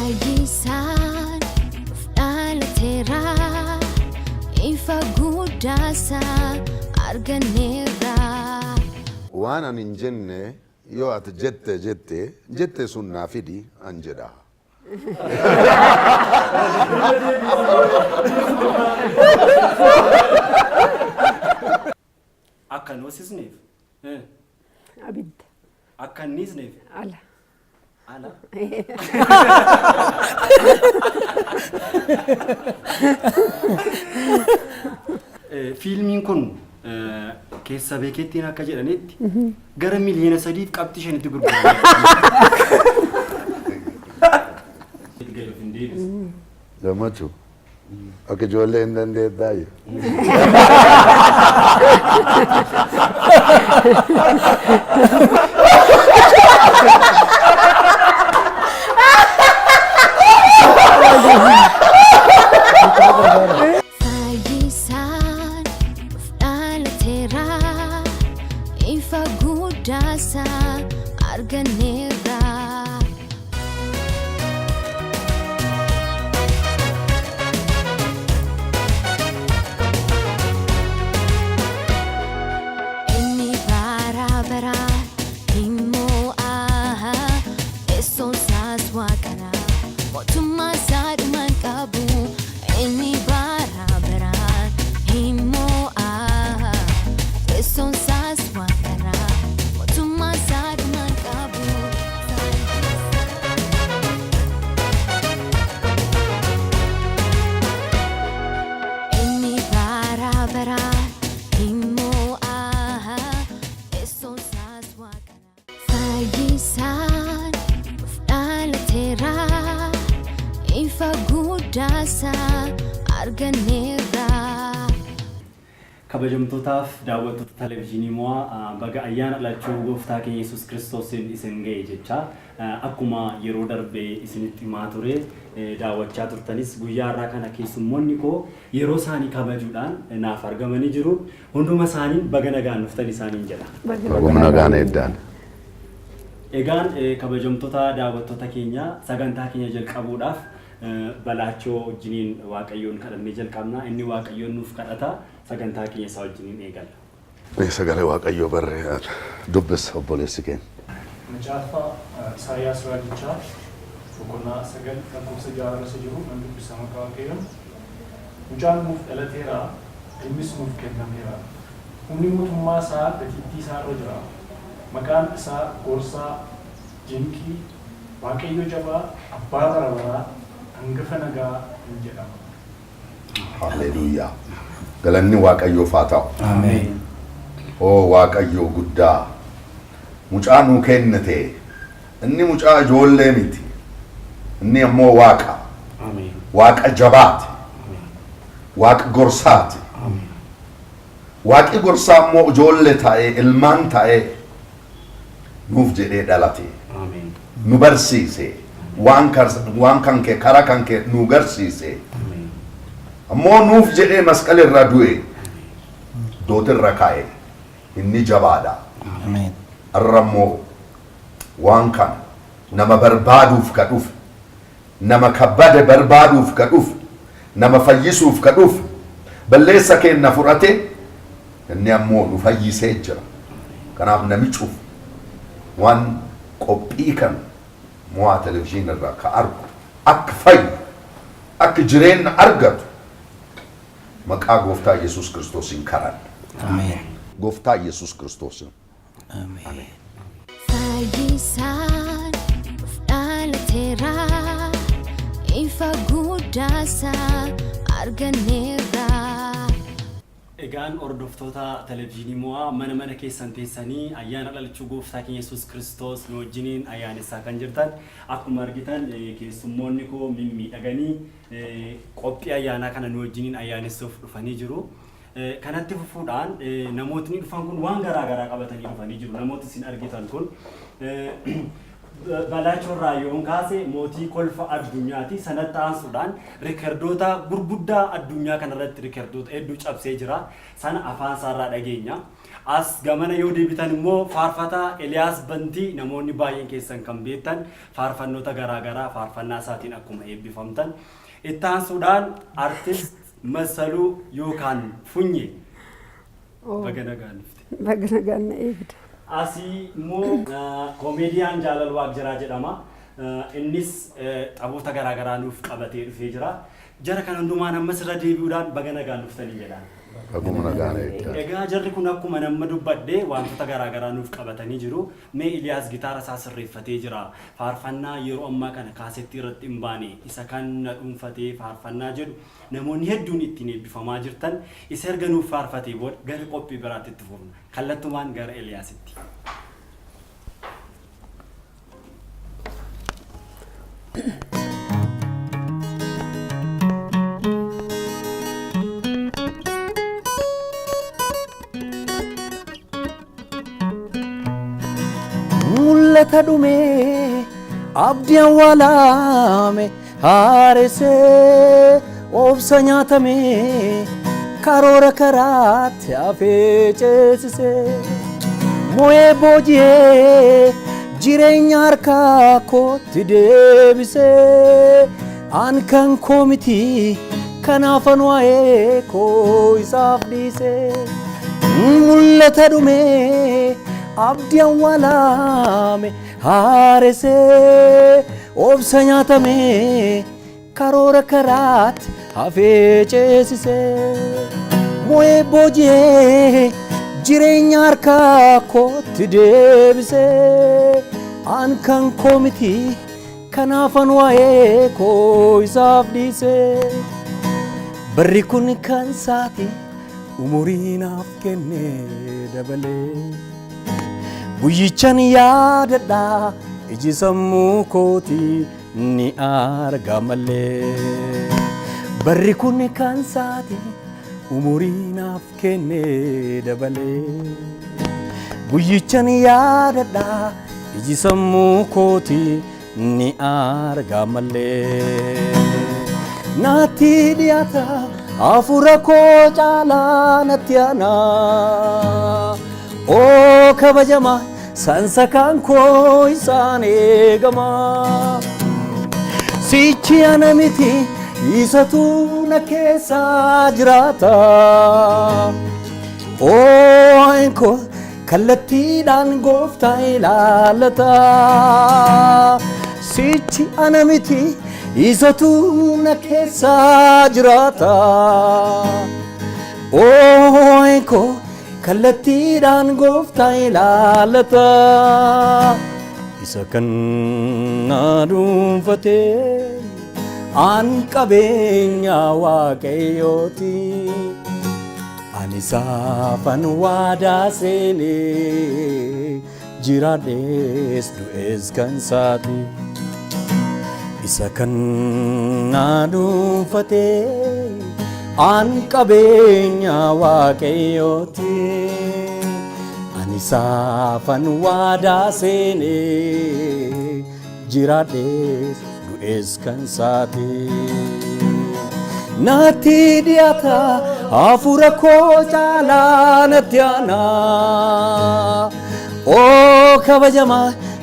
Fayyisaan nuuf dhalateera, ifa guddaasaa arganneerra. Waan ani hin jenne yoo ati jette jette jette sun naa fidi an jedha. Akka hin hoosisneef. Abidda. Akka hin niisneef. Ala. Ala. Fiilmiin kun keessa beekettiin akka jedhanitti gara 3.5 miliyoonitti gurgurame. Gadi of hin deebisu. Gammachuu. Akka ijoollee hin dandeettaayyuu. Fayyisaan nuuf dhalateera, ifa guddaasaa arganneerra. Inni bara baraan hin mo'a, teessoon isaas waaqarra, mootummaa isaa dhuma hin qabu. Inni bara baraan hin mo'a, teessoon isaas waaqarra, mootummaa isaa dhuma hin qabu. Inni bara baraan hin mo'a, teessoon isaas waaqarra. Fayyisaan nuuf dhalateera, ifa guddaasaa arganneerra. Kabajamtootaaf daawwattoota Televijiinii Mo'aa, baga ayyaana dhalachuu gooftaa keenya Yesuus Kiristoosiin isin ga'e jecha, akkuma yeroo darbe isinitti himaa ture daawwachaa turtanis, guyyaa har'aa kana keessummoonni koo yeroo isaanii kabajuudhaan naaf argamanii jiru. Hunduma isaaniin baga nagaan dhuftan isaaniin jedha. Baguma nagaan eeddaan. Egaan kabajamtoota daawwattoota keenya, sagantaa keenya jalqabuudhaaf Balaachoo wajjiniin Waaqayyoon kadhannee jalqabna. Inni Waaqayyoon nuuf kadhata. Sagantaa keenya isaa wajjiniin eegalla. Mee sagalee Waaqayyoo barree dubbisa obboleessi keenya. Macaafa Isaayyaas Raajichaa boqonnaa 9 lakkoofsa 6 irra isa jiru nan dubbisa maqaa Waaqayyoon. Mucaan nuuf dhalateera, ilmis nuuf kennameera. Humni mootummaa isaa gatiittii isaa irra jira. Maqaan isaa Gorsaa, Dinqii, Waaqayyo Jabaa, Abbaa Bara Baraa, Angafa Nagaa in jedhama. Haleluuyaa. Galanni Waaqayyoof haa ta'u. Ameen. Oo Waaqayyoo guddaa. Mucaa nuu kennite. Inni mucaa ijoollee miti. Inni ammoo Waaqa. Ameen. Waaqa jabaati. Waaqa gorsaati. Waaqi gorsaa immoo ijoollee ta'ee, ilmaan ta'ee nuuf jedhee dhalate. Ameen. Nu barsiise. Waan kan kee karaa kan kee nu garsiise. Ameen. Ammoo nuuf jedhee masqala irra du'e. Doota irra kaa'e. Inni jabaadha. Ameen. Har'a immoo waan kana nama barbaaduuf ka dhufe, nama ka bade barbaaduuf ka dhufe, nama fayyisuuf ka dhufe, balleessa keenna fudhate, inni ammoo nu fayyisee jira. Kanaaf nami cufu waan qophii kan Mo'aa Televizyiinii irraa ka argu akka fayyu, akka jireenya argatu maqaa Gooftaa Yesuus Kiristoosiin kadhanna. Ameen. Gooftaa Yesuus Kiristoosiin. Ameen. Fayyisaan nuuf dhalateera, ifa guddaasaa arganneerra. Egaan hordoftoota Televijiinii Mo'aa, mana mana keessan teessanii ayyaana dhalachuu gooftaa keenya Yesuus Kiristoos nu wajjiniin ayyaanessaa kan jirtan, akkuma argitan keessummoonni koo mimmiidhaganii qophii ayyaanaa kana nu wajjiniin ayyaanessuuf dhufanii jiru. Kanatti fufuudhaan namootni dhufan kun waan garaa garaa qabatanii dhufanii jiru. Namooti isin argitan kun Balaachoorraa yoon kaase mootii kolfa addunyaati. Sanatti aansuudhaan riikardoota gurguddaa addunyaa kanarratti riikardoota hedduu cabsee jira. Sana afaan isaarraa dhageenya. As gamana yoo deebitan immoo faarfataa Eliyaas Bantii namoonni baay'een keessan kan beektan faarfannoota garaagaraa faarfannaa isaatiin akkuma eebbifamtan. Itti aansuudhaan artist Masaluu yookaan Funye baga nagaan dhufte. Baga nagaan na eegde. Asii immoo komeediyaan Jaalal Waaqjiraa jedhama. Innis taphoota garaagaraa nuuf qabatee dhufee jira. Jara kan hundumaan ammas irra deebi'uudhaan baga nagaan dhuftanii jedhaan. Baguma nagaan eegdaa. Egaa jarri kun akkuma nama dubbadhe wantoota garaagaraa nuuf qabatanii jiru. Mee Iliyaas gitaara isaa sirreeffatee jira. Faarfannaa yeroo ammaa kana kaasettii irratti hin baane isa kan na dhuunfatee faarfannaa jedhu namoonni hedduun ittiin eebbifamaa jirtan isa erga nuuf faarfatee booda gara qophii biraatti itti fufna. Kallattumaan gara Eliyaasitti. Mul'ata dhumee abdii awwaalame haaressee obsa nyaatame karoora karaatti hafee ceesisee mo'ee booji'ee jireenya harkaa kootti deebisee an kan koo miti kanaafan waa'ee koo isaaf dhiisee mul'ata dhumee abdii awwaalame haaressee obsa nyaatame karoora karaatti hafee ceesisee mo'ee booji'ee jireenya harkaa kootti deebisee an kan koo miti kanaafan waa'ee koo isaaf dhiisee barri kun kan saati umurii naaf kenne dabalee guyyichan yaadadha iji sammuu kooti ni arga malee barri kun kan saati umurii naaf kenne dabalee guyyichan yaadadha iji sammuu kooti ni arga malee naatti dhiyaata hafuura koo caalaa natti aanaa oo kabajama sansakaan koo isaan eegama sichi ana miti isatu na keessa jiraata oo koo kallattiidhaan gooftaa ilaallata sichi ana miti isatu na keessa jiraata oo koo kallattiidhaan gooftaa ilaallata isa kan na dhuunfatee an qabeenya waaqayyooti ani saafan waadaa seenee jiraadhees du'ees kan saati isa kan na dhuunfatee an qabeenya waaqayyooti ani saafan waadaa seenee jiraadhees du'ees kan saati Natti dhiyaata hafuura koo caalaa natti aanaa oo kabajama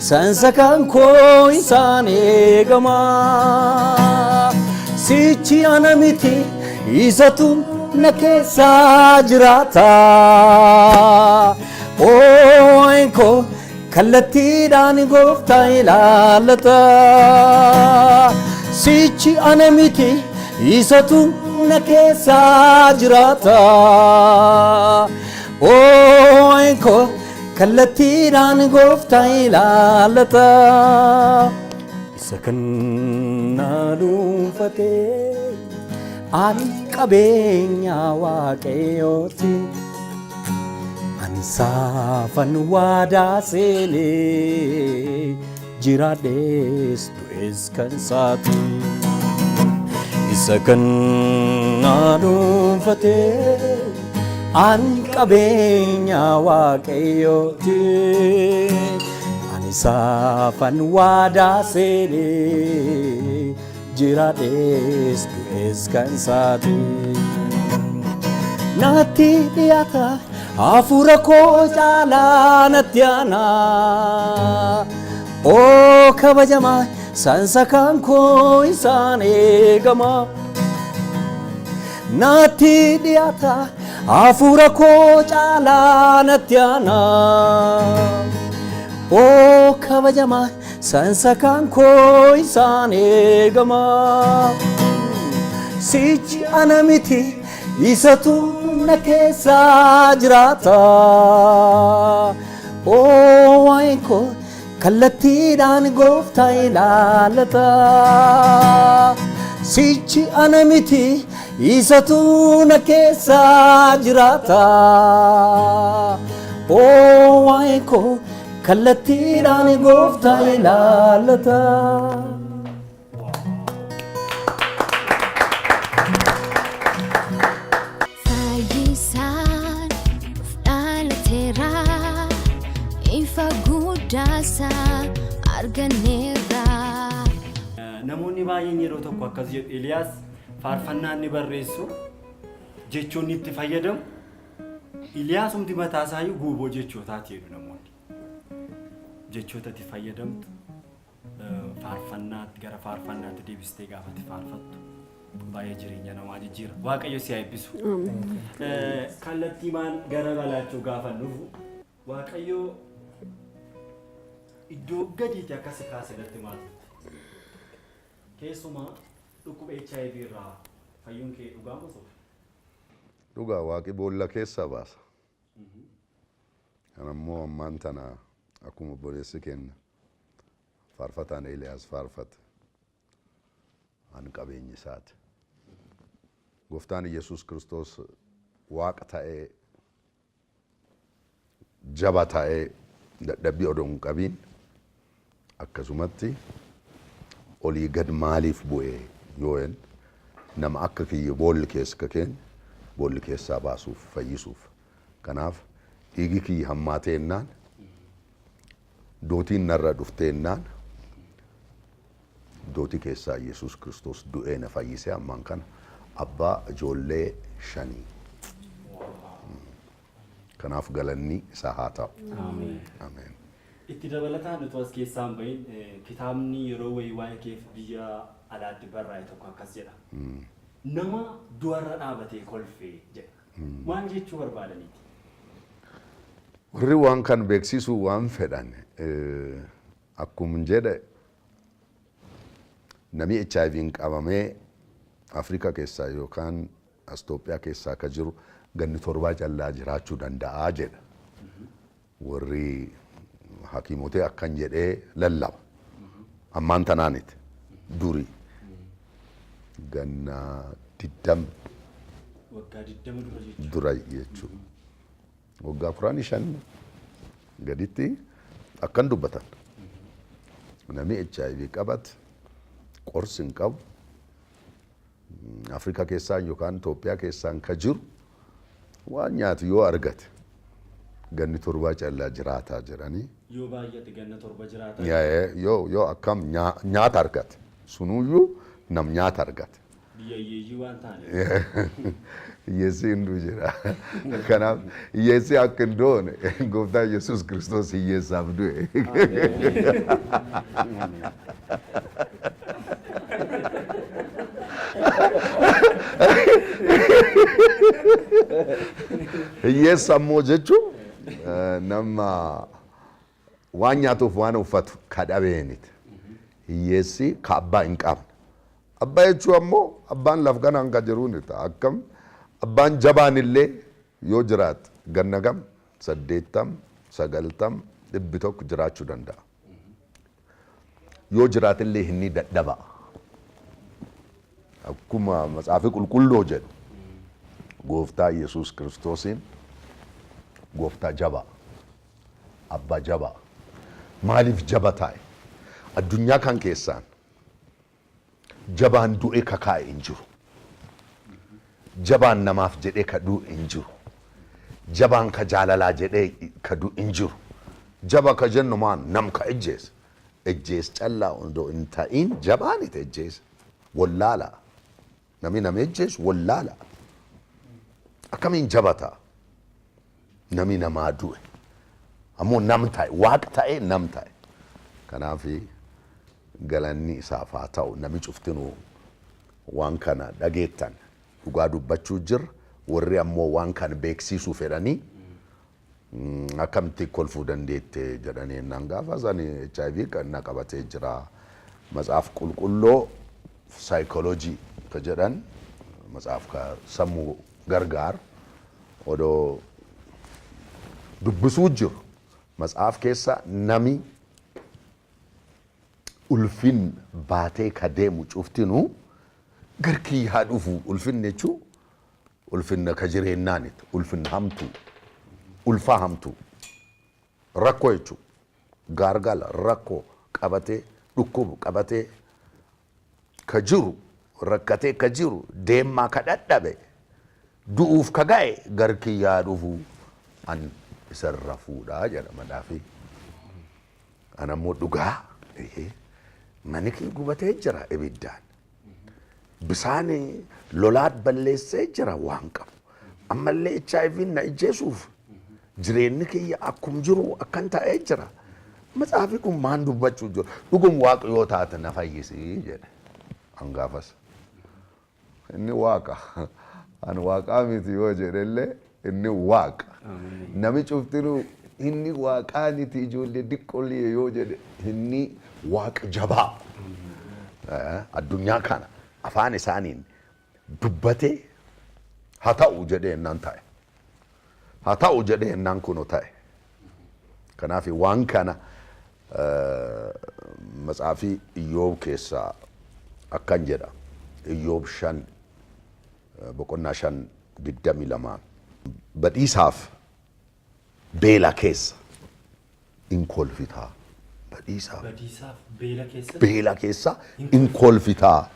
sansakaan koo isaan eegama sichi ana miti isatu na keessa jiraata oo koo kallattiidhaan gooftaa ilaallata sichi ana miti isatu na keessa jiraata oo koo kallattiidhaan gooftaa ilaallata isa kan na dhuunfatee ani qabeenya waaqayyooti ani saafan waadaa seenee jiraadhees du'ees kan saati isa kan na dhuunfatee an qabeenya waaqayyooti ani Isaafan waadaa seenee jiraadhees du'es kan isaati. Natti dhiyaata hafuura koo caalaa natti aanaa. Oo kabajamaa sansakaan koo isaan eegama. Natti dhiyaata hafuura koo caalaa natti aanaa. Oo kabajamaa sansakaan koo isaan eegama. Sichi ana miti isatu na keessa jiraata. Oo waa'een koo kallattiidhaan gooftaa ilaallata. Sichi ana miti isatu na keessa jiraata. Oo waa'een koo kallattiidhaan gooftaa ilaallata. Fayyisaan dhalateera ifa guddaasaa arganneerra. Namoonni baay'een yeroo tokko akkas jedhu Eeliyaas faarfannaa inni barreessu jechoonni itti fayyadamu Eeliyaasumti mataa isaayyuu guuboo jechootaati jedhu namoonni. Jechoota itti fayyadamtu faarfannaatti gara faarfannaatti deebistee gaafa itti faarfattu baay'ee jireenya namaa jijjiira. Waaqayyo si haa eebbisu. Kallattiimaan gara balaachuu gaafa dhufu Waaqayyo iddoo gadiitti akka si kaase natti maal keessumaa dhukkuba HIV irraa fayyuun kee dhugaa moo soba? Dhugaa waaqi boolla keessaa baasa. Kanammoo ammaan tana akkuma obboleessi keenya faarfataan Eeliyaas faarfate an qabeenyi isaati. Gooftaan Yesuus Kiristoos waaqa ta'ee jaba ta'ee dadhabbii odoo hin qabiin akkasumatti olii gad maaliif bu'ee yoo jennu nama akka kiyya boolli keessa ka keenya boolli keessaa baasuuf fayyisuuf. Kanaaf dhiigi kiyya hammaateennaan dootiin narra dhufteennaan dootii keessaa Yesuus Kiristoos du'ee na fayyisee ammaan kana abbaa ijoollee shanii. Kanaaf galanni isaa haa ta'u. Ameen. Itti dabalataan utuu as keessaa hin bahin kitaabni yeroo wayii waa'ee keef biyya alaatti barraa'e tokko akkas jedha. Nama du'arra dhaabatee kolfee jedha. Maal jechuu barbaadaniiti? Warri waan kan beeksisuu waan fedhan akkuma jedhe namni HIV'n qabamee Afrikaa keessaa yookaan as Itoophiyaa keessaa ka jiru ganni 7 callaa jiraachuu danda'aa jedha. Warri hakiimotee akkan jedhee lallaba. Ammaan tanaaniti durii ganna 20 Waggaa 20 dura jechuudha. Dura jechuudha. Waggaa 15 gaditti akkan dubbatan. Namni HIV qabate qorsi hin qabu. Afrikaa keessaan yookaan Itoophiyaa keessaan ka jiru waan nyaatu yoo argate ganni 7 callaa jiraataa jedhanii. Yoo baay'ate ganna 7 jiraata. Yoo akkam nyaata argate sunuyyuu nam nyaata argate. Biyya hiyyeeyyii waan taaneef. Hiyyeessi hunduu jira. Kanaaf hiyyeessi akka hin doone gooftaan Yesuus Kiristoos hiyyeessaaf du'e. Hiyyeessa ammoo jechuun nama waan nyaatuuf waan uffatu ka dhabeeniti. Hiyyeessi ka abbaa hin qabne. Abbaa jechuun ammoo abbaan laf kanaan ka jiruuni ta'a. Akkam abbaan jabaan illee yoo jiraate ganna gam 80, 90, 100 jiraachuu danda'a. Yoo jiraate illee inni dadhaba. Akkuma matsaafi qulqulluu jedhu gooftaa Yesuus Kiristoosiin gooftaa jabaa, abbaa jabaa. Maaliif jaba taa'e? Addunyaa kan keessaan jabaan du'e ka kaa'e hin jiru. Jabaan namaaf jedhee ka du'e hin jiru. Jabaan ka jaalalaa jedhee ka du'e hin jiru. Jaba ka jennu maan nam ka ejjees. Ejjees callaa odoo hin ta'in jabaanit ejjees. Wallaala. Nami nama ejjees wallaala. Akkamiin jaba ta'a? Nami namaa du'e. Ammoo nam ta'e, waaqa ta'e, nam ta'e. Kanaaf galanni isaaf haa ta'u. Nami cuftinuu waan kana dhageettan dhugaa dubbachuu jirra. Warri ammoo waan kana beeksisuu fedhanii akkamitti kolfuu dandeette jedhanii jennaan, gaafa sani HIV kan na qabatee jira. Matsaaf qulqulloo saayikooloojii ka jedhan, matsaaf ka sammuu gargaar odoo dubbisuu jiru, matsaaf keessa nami ulfin baatee ka deemu cuftinuu garkii haa dhufu. Ulfinni jechuun ulfinna ka jireenyaaniti, ulfinna hamtuu, ulfaa hamtuu, rakkoo jechuun gaargala rakkoo qabatee, dhukkubu qabatee ka jiru, rakkatee ka jiru, deemaa ka dhadhabe, du'uuf ka ga'e garkii yaa dhufu, an isarra fuudhaa jedha madaafi. An ammoo dhugaa mani kee gubatee jira ibiddaan. Bisaan lolaat balleessee jira waan qabu. Ammallee HIV na ijjeesuuf jireenyi kiyya akkum jiru akkan ta'ee jira. Matsaafi kun maan dubbachuu jiru? Dhugum waaqa yoo taate na fayyisii jedhe. Hangaafas. Inni waaqa. An waaqaa miti yoo jedhellee inni waaqa. Nami cuftinuu inni waaqaa miti, ijoollee diqqollee yoo jedhe, inni waaqa jabaa. Addunyaa kana afaan isaaniin dubbatee haa ta'u jedhee ennaan ta'e. Haa ta'u jedhee ennaan kunoo ta'e. Kanaaf waan kana matsaafii Iyyoob keessaa akkan jedha. Iyyoob 5 boqonnaa 5:22. Badhiisaaf beela keessa in kolfitaa. Badhiisaaf Badiisaaf beela keessa beela keessa in kolfitaa.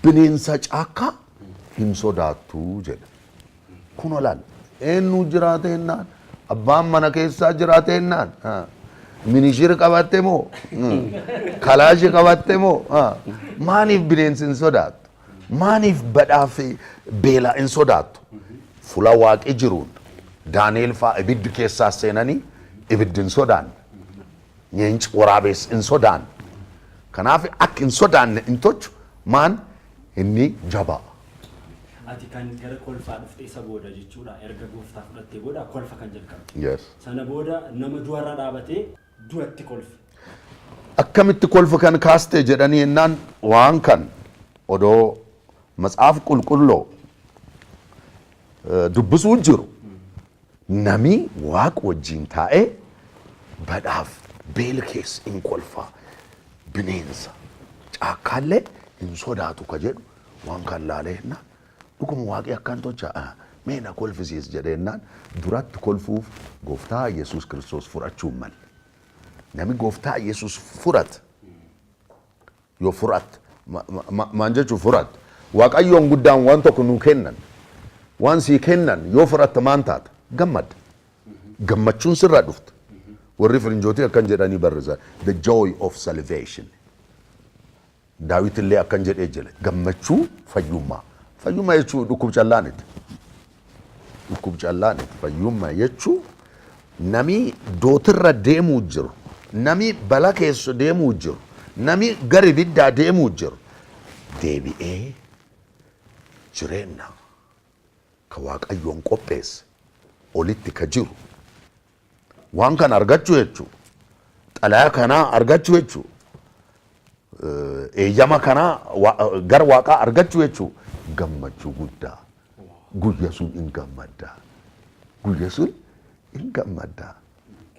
Bineensa caakkaa hin sodaattuu jedha. Kun olaal eenyu jiraate jennaan, abbaan mana keessaa jiraate jennaan, minishir qabatte moo, kalaashi qabatte moo, maaliif bineensi hin sodaattu? Maaliif badhaaf beelaa hin sodaattu? Fula waaqi jiruun Daani'el fa'aa ibiddi keessaa seenanii ibiddi hin sodaanne. Nyeenci waraabees hin sodaanne. Kanaaf akka hin sodaanne hin tolchu maan inni jabaa. Ati kan gara kolfaa dhufte isa booda jechuudha. Erga gooftaa fudhattee booda kolfa kan jalqabde. Yes. Sana booda nama du'arra dhaabatee du'atti kolfe. Akkamitti kolfa kan kaaste jedhanii jennaan, waan kan odoo matsaaf qulqulloo dubbisuu jiru, nami waaqa wajjin taa'ee badhaaf beela keessa hin kolfaa, bineensa caakkaallee hin sodaatu ka jedhu, waan kan laalee jennaan, dhuguma waaqii akkan tolcha, mee na kolfisiis jedhee jennaan, duratti kolfuuf gooftaa Yesuus Kiristoos fudhachuu hin malle. Nami gooftaa Yesuus fudhate yoo fudhatte maan jechuu fudhatte, waaqayyoon guddaan waan tokko nuu kennan, waan sii kennan yoo fudhatte maan taata? Gammadda. Gammachuun sirraa dhufte. Warri firinjootii akkan jedhanii barreessan, "The joy of salvation." Daawit illee akkan jedhee jira, gammachuu fayyummaa. Fayyummaa jechuu dhukkub callaaniti. Dhukkub callaaniti. Fayyummaa jechuu nami dootirra deemuu jiru, nami bala keessa deemuu jiru, nami gara ibiddaa deemuu jiru deebi'ee jireenya ka waaqayyoon qopheesse olitti ka jiru waan kana argachuu jechuu, xalayaa kanaa argachuu jechuu, eeyyama kanaa gara waaqaa argachuu jechuu, gammachuu guddaa. Guyya sun in gammaddaa, guyya sun in gammaddaa.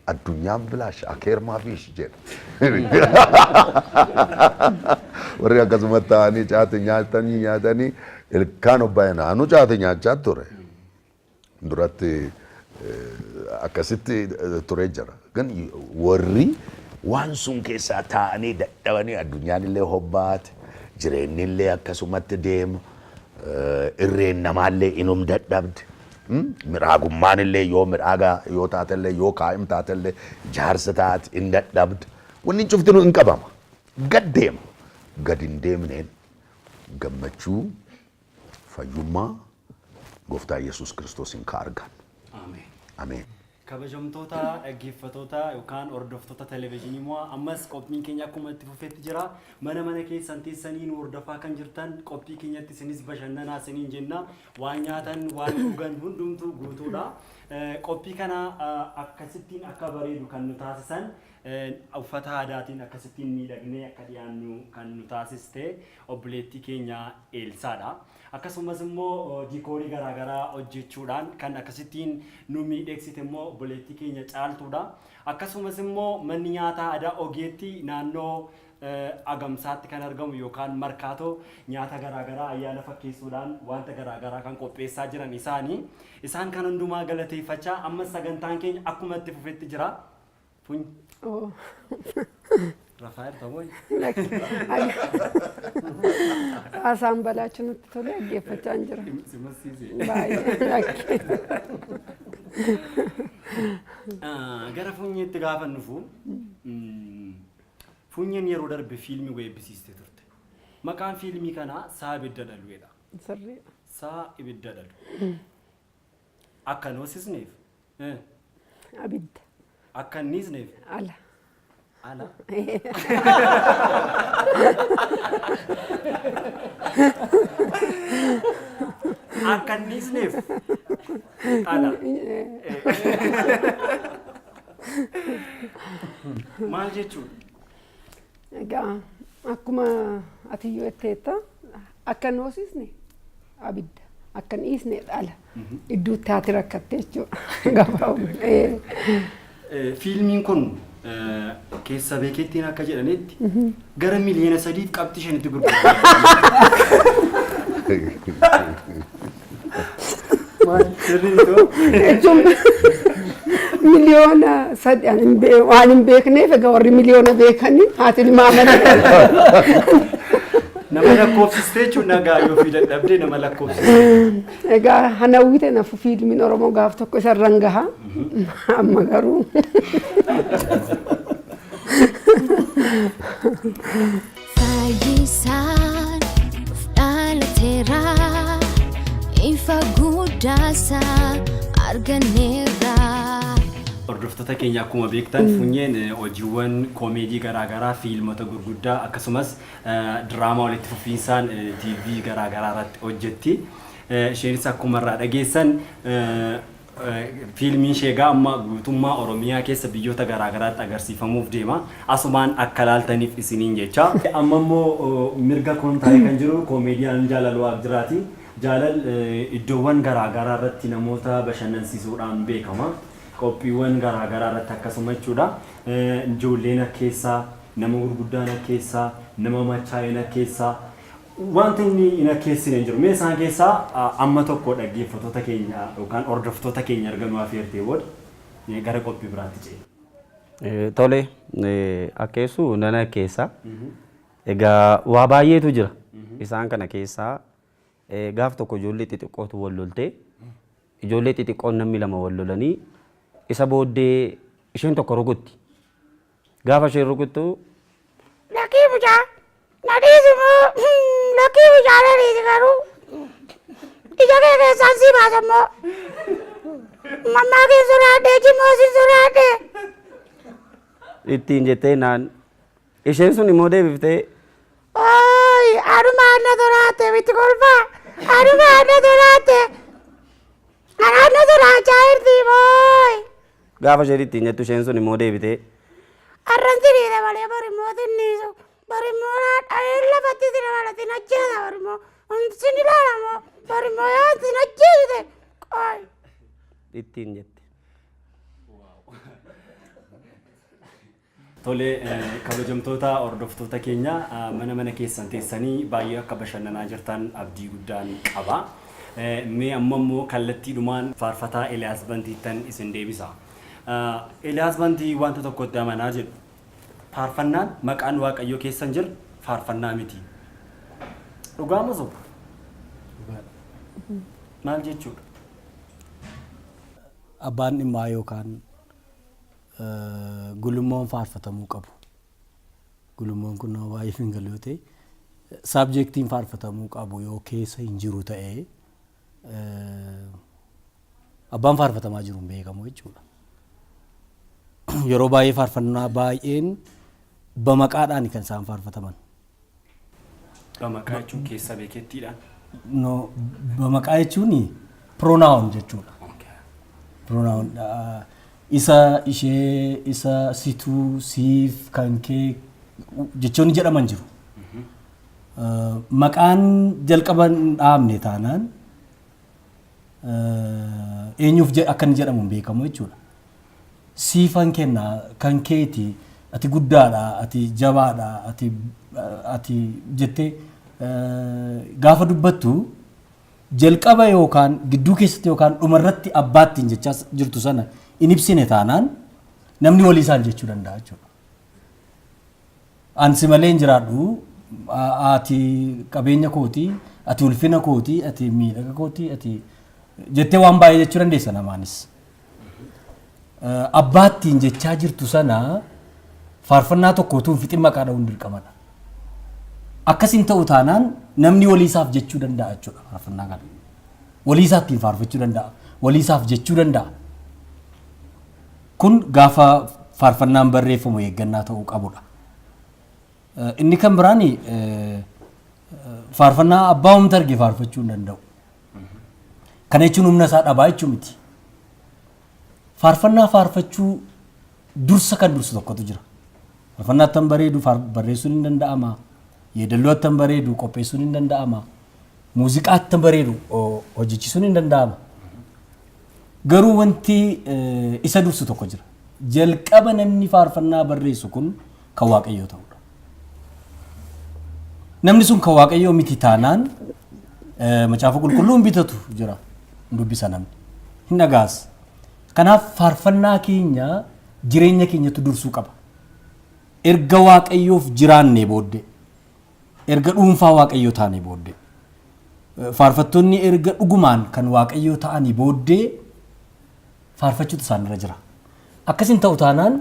Addunyaan bilaash akeermaa fiish jedha. Warri akkasuma ta'anii caati nyaatanii nyaatanii ilkaan obbaa'e naannoo caati nyaachaa ture. Duratti akkasitti ture jira. Gan warri waan sun keessaa taa'anii dadhabanii, addunyaan illee hobbaate, jireenyi illee akkasumatti deema, irreen namaallee inum dadhabde. Midhaagummaan illee yoo midhaagaa yoo taatellee, yoo kaa'im taatellee, jaarsa taate hin dadhabda. Wanni cuftinuu hin qabama. Gad deema. Gad hin deemneen gammachuu, fayyummaa Gooftaa Yesuus Kiristoosiin ka argan. Ameen. Ameen. Kabajamtoota dhaggeeffattoota yookaan hordoftoota televezyiinii Mo'aa, ammas qophiin keenya akkuma itti fufetti jira. Mana mana keessan teessanii nu hordofaa kan jirtan, qophii keenyatti isinis bashannanaa isiniin jenna. Waan nyaatan, waan dhugan hundumtuu guutuudha. Qophii kana akkasittiin akka bareedu kan nu taasisan, uffata aadaatiin akkasittiin miidhagnee akka dhiyaannu kan nu taasiste obboleettii keenya Eelsaadha. Akkasumas immoo diikoorii garaagaraa hojjechuudhaan kan akkasittiin nu miidhegsite immoo obboleettii keenya Caaltuudha. Akkasumas immoo manni nyaataa aadaa Ogeetti naannoo Agamsaatti kan argamu yookaan Markaatoo nyaata garaagaraa ayyaana fakkeessuudhaan wanta garaagaraa kan qopheessaa jiran isaani. Isaan kan hundumaa galateeffachaa ammas sagantaan keenya akkuma itti fufetti jira. Funy. Oh. Rafaa jirta moo? Haasaan balaachuu nutti tole, dhaggeeffachaa hin jira. Si massiise. Baay'ee lakki. Gara Funyeetti gaafa dhufu, Funyeen yeroo darbe fiilmii weebbisiistee turte. Maqaan fiilmii kanaa Saa Ibidda Dhalu'edha. Sirrii. Saa Ibidda Dhalu. Akka hin hoosisneef, Abidda. Akka hin dhiisneef. Ala. Ala. Akka hin dhiisneef ala. Maal jechuudha? Egaa akkuma atiyyuu jetteetta, akka hin hoosisne abidda, akka hin dhiisne dhala. Idduutti haati rakkatte jechuudha. Gabaabuma. Fiilmiin kun keessa beekettiin akka jedhanitti gara 3.5 miliyoonitti gurgurama. Maal, sirrii too? Jechuun 3 miliyoona ani waan hin beekneef, egaa warri miliyoona beekanii haati ilmaamanii. Nama lakkoofsistee jechuun nagaa yoo fi dadhabdee nama lakkoofsistee. Egaa hanawwite nafu fiilmiin Oromoo gaaf tokko isarran gaha. Amma garuu. Fayyisaan nuuf dhalateera, ifa guddaasaa arganneerra. Hordoftoota keenya, akkuma beektan Funyeen hojiiwwan koomeedii garaagaraa, fiilmota gurguddaa, akkasumas diraamaa walitti fufiinsaan TV garaagaraa irratti hojjetti. Isheenis akkuma irraa dhageessan fiilmiin ishee egaa amma guutummaa Oromiyaa keessa biyyoota garaagaraatti agarsiifamuuf deema. Asumaan akka laaltaniif isiniin jecha. Amma immoo mirga koon taa'ee kan jiru koomeediyaan Jaalal Waaqjiraati. Jaalal iddoowwan garaagaraa irratti namoota bashannansiisuudhaan beekama. Qophiiwwan garaagaraa irratti akkasuma jechuudha. Ijoolleen akkeessaa, nama gurguddaan akkeessaa, nama machaa'een akkeessaa. Wanti inni hin akkeessine hin jiru. Mee isaan keessaa amma tokko dhaggeeffattoota keenya yookaan hordoftoota keenya erga nu afeertee booda gara qophii biraatti ceena. Tole, akkeessuu nan akkeessa. Egaa waa baay'eetu jira. Isaan kana keessaa gaaf tokko ijoollee xixiqqootu wal loltee, ijoollee xixiqqoon namni lama wal lolanii, isa booddee isheen tokko rukutti. Gaafa isheen rukuttu, "Lakkii mucaa, na dhiisi moo, lakkii mucaa, na dhiisi garuu ija kee keessaan sii baasa immoo, mammaa kee sodaadhee, jimoo sin sodaadhee." ittiin jettee naan, isheen sun immoo deebiftee, "Ooyi, anuma na sodaatte miti kolfaa, anuma na sodaatte, anaan na sodaachaa jirti mooyi." Gaafa isheen ittiin jettu, isheen sun immoo deebitee, "Arran siriidha malee borimmoo sinniisu, borimmoo dhaheen lafatti si dabala, sin ajjeesa, borimmoo sin ilaalamoo, borimmoo yoo sin ajjeesite qooyi." ittiin jette. Tole, kabajamtoota hordoftoota keenya, mana mana keessan teessanii baay'ee akka bashannanaa jirtan abdii guddaan qaba. Mee amma immoo kallattiidhumaan faarfataa Eliyaas Bantiittan isin deebisa. Eliyaas Bantii wanta tokkotti amanaa jedhu. Faarfannaan maqaan Waaqayyoo keessa hin jirre faarfannaa miti. Dhugaa moo soba? Maal jechuudha? Abbaan dhimmaa yookaan gulummoon faarfatamuu qabu. Gulummoon kun nama baay'eef hin galu yoo ta'e, subjectiin faarfatamuu qabu yoo keessa hin jiru ta'e, abbaan faarfatamaa jiru hin beekamu jechuudha. Yeroo baay'ee faarfannaa baay'een bamaqaadhaan kan isaan faarfataman. Bamaqaa jechuun keessa beekettiidhaan. No, bamaqaa jechuun pronoun jechuudha. Pronoun isa, ishee, isa, situu, siif, kan kee jechoonni jedhaman jiru. Maqaan jalqaba hin dhaabne taanaan eenyuuf akka inni jedhamu hin beekamu jechuudha. Siifan kenna, kan keeti, ati guddaadha, ati jabaadha, ati jettee gaafa dubbattu, jalqaba yookaan gidduu keessatti yookaan dhumarratti abbaattiin jechaa jirtu sana hin ibsine taanaan, namni walii isaan jechuu danda'a jechuudha. Ansi malee hin jiraadhu, ati qabeenya kooti, ati ulfina kooti, ati miidhaga kooti, ati jettee waan baay'ee jechuu dandeessa namaanis. Abbaattiin jechaa jirtu sana faarfannaa tokko utuu hin fixin maqaa dha'uun dirqamadha. Akkas hin ta'u taanaan namni walii isaaf jechuu danda'a jechuudha faarfannaa kana. Walii isaa ittiin faarfachuu danda'a. Walii isaaf jechuu danda'a. Kun gaafa faarfannaan barreeffamu eeggannaa ta'uu qabudha. Inni kan biraan, faarfannaa abbaa humna arge faarfachuu hin danda'u. Kana jechuun humna isaa dhabaa jechuu miti. Faarfannaa faarfachuu dursa kan dursu tokkotu jira. Faarfannaa attam bareedu barreessuun hin danda'ama. Yeedalloo attam bareedu qopheessuun hin danda'ama. Muuziqaa attam bareedu hojjechiisuun hin danda'ama. Garuu wanti isa dursu tokko jira. Jalqaba namni faarfannaa barreessu kun kan Waaqayyoo ta'udha. Namni sun kan Waaqayyoo miti taanaan, macaafa qulqulluu hin bitatu jira. Hin dubbisa namni. Hin dhagaas. Kanaaf faarfannaa keenya jireenya keenyatu dursuu qaba. Erga Waaqayyoof jiraannee booddee, erga dhuunfaa Waaqayyoo taanee booddee, faarfattoonni erga dhugumaan kan Waaqayyoo ta'anii booddee faarfachuutu isaanirra jira. Akkas hin ta'u taanaan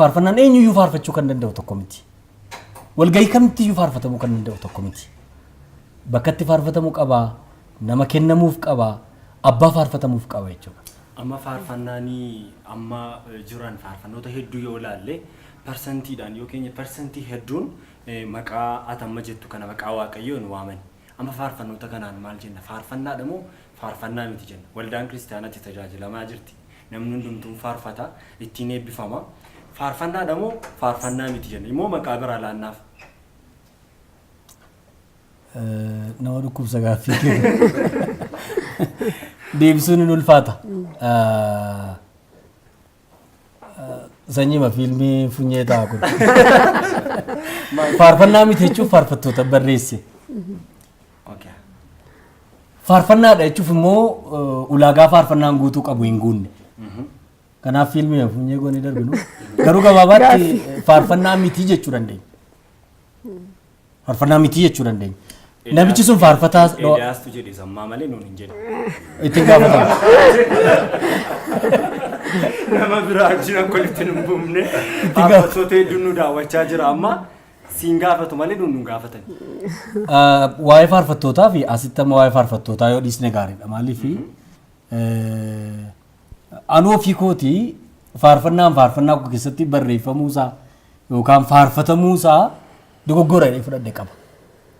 faarfannaan eenyuyyuu faarfachuu kan danda'u tokko miti. Walgahii kamittiyyuu faarfatamuu kan danda'u tokko miti. Bakka itti faarfatamuu qaba, nama kennamuuf qaba, abbaa faarfatamuuf qaba jechuudha. Amma faarfannaanii amma jiran, faarfannoota hedduu yoo ilaalle, parsantiidhaan yoo keenya, parsantii hedduun maqaa ati amma jettu kana, maqaa Waaqayyoon waaman. Amma faarfannoota kanaan maal jenna? Faarfannaadha moo faarfannaa miti jenna? Waldaan kiristaanaatti tajaajilamaa jirti. Namni hundumtuun faarfata, ittiin eebbifama. Faarfannaadha moo faarfannaa miti jenna? Immoo maqaa biraa laannaaf? Nama dhukkubsa gaaffii kee. Deebisuun hin ulfaata. Sanyiima fiilmii funyee ta'a kun. Faarfannaa miti jechuuf faarfattoota barreesse. Faarfannaadha jechuuf immoo ulaagaa faarfannaan guutuu qabu hin guunne. Kanaaf fiilmii funyee goonee darbinu. Garuu gabaabaatti faarfannaa miti jechuu dandeenya. Faarfannaa miti jechuu dandeenya. Namichi sun faarfataa Eeliyaastu jedhe sammaa malee nuun hin jedhe. Ittiin gaafatama. Nama biraa wajjin akka walitti hin buufne, faarfattoota hedduun nu daawwachaa jira, amma siin gaafatu malee nuun nu gaafatan. Waa'ee faarfattootaa fi asitti amma waa'ee faarfattootaa yoo dhiisne gaariidha. Maaliif, anuu ofii kootii faarfannaan faarfannaa koo keessatti barreeffamuusaa yookaan faarfatamuusaa dogoggora jedhee fudhadhe qaba.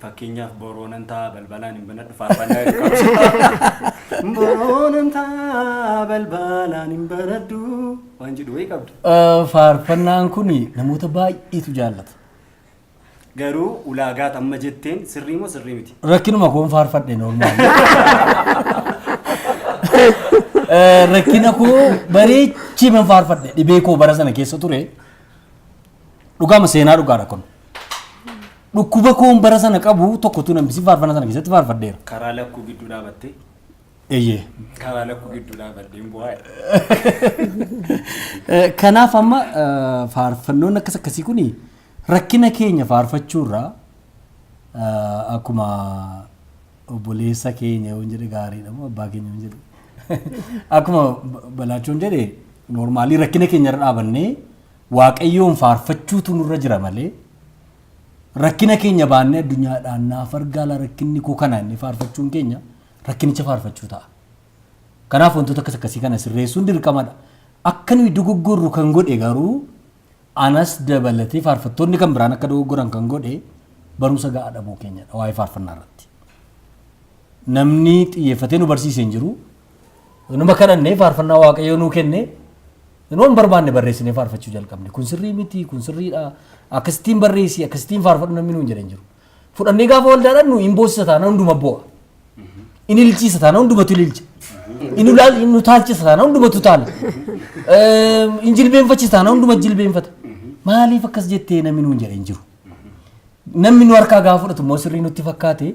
Fakkeenyaaf, "Boroonan ta'a balbalaan hin banadhu" faarfannaa jedhu qabdu. "Boroonan ta'a balbalaan hin banadhu" waan jedhu wayii qabdu. Faarfannaan kun namoota baay'eetu jaallata. Garuu ulaagaa amma jetteen sirrii moo sirrii miti? Rakkinuma koon faarfadhe normal. Rakkina koo bareechee man faarfadhe, dhibee koo bara sana keessa ture. Dhugaama seenaa dhugaadha kun. Dhukkuba koon bara sana qabu tokkotu nambisi faarfannaa sana keessatti faarfadheera. Karaa lakkuu gidduu dhaabattee? Eeyyee. Karaa lakkuu gidduu dhaabadhee hin bu'aa. Kanaaf amma faarfannoon akkas akkasii kuni rakkina keenya faarfachuurraa, akkuma obboleessa keenya yoon jedhe gaariidha moo abbaa keenya yoon jedhe. Akkuma Balaachoon jedhe, normally rakkina keenya irra dhaabannee Waaqayyoon faarfachuutu nurra jira malee, rakkina keenya baannee addunyaadhaan naaf argaala, rakkinni koo kana inni faarfachuun keenya rakkinicha faarfachuu ta'a. Kanaaf wantoota akkas akkasii kana sirreessuun dirqamadha. Akka nuyi dogoggorru kan godhe garuu, anas dabalatee faarfattoonni kan biraan akka dogoggoran kan godhe, barumsa ga'aa dhabuu keenyadha waa'ee faarfannaa irratti. Namni xiyyeeffatee nu barsiise hin jiru. Numa kadhannee faarfannaa Waaqayyoo nuu kenne, nu hin barbaanne barreessinee faarfachuu jalqabne. Kun sirrii miti, kun sirriidha. Akkasittiin barreessi, akkasittiin faarfadhu namni nuun jedhe hin jiru. Fudhannee gaafa waldaa dhannu hin boossisa taana hunduma boo'a. In ilchiisa taana hundumatu ililcha. In utaalchisa taana hundumatu utaala. In jilbeenfachisa taana hunduma jilbeenfata. Maaliif akkas jettee namni nuun jedhe hin jiru. Namni nu harkaa gaafa fudhatu immoo sirrii nutti fakkaate,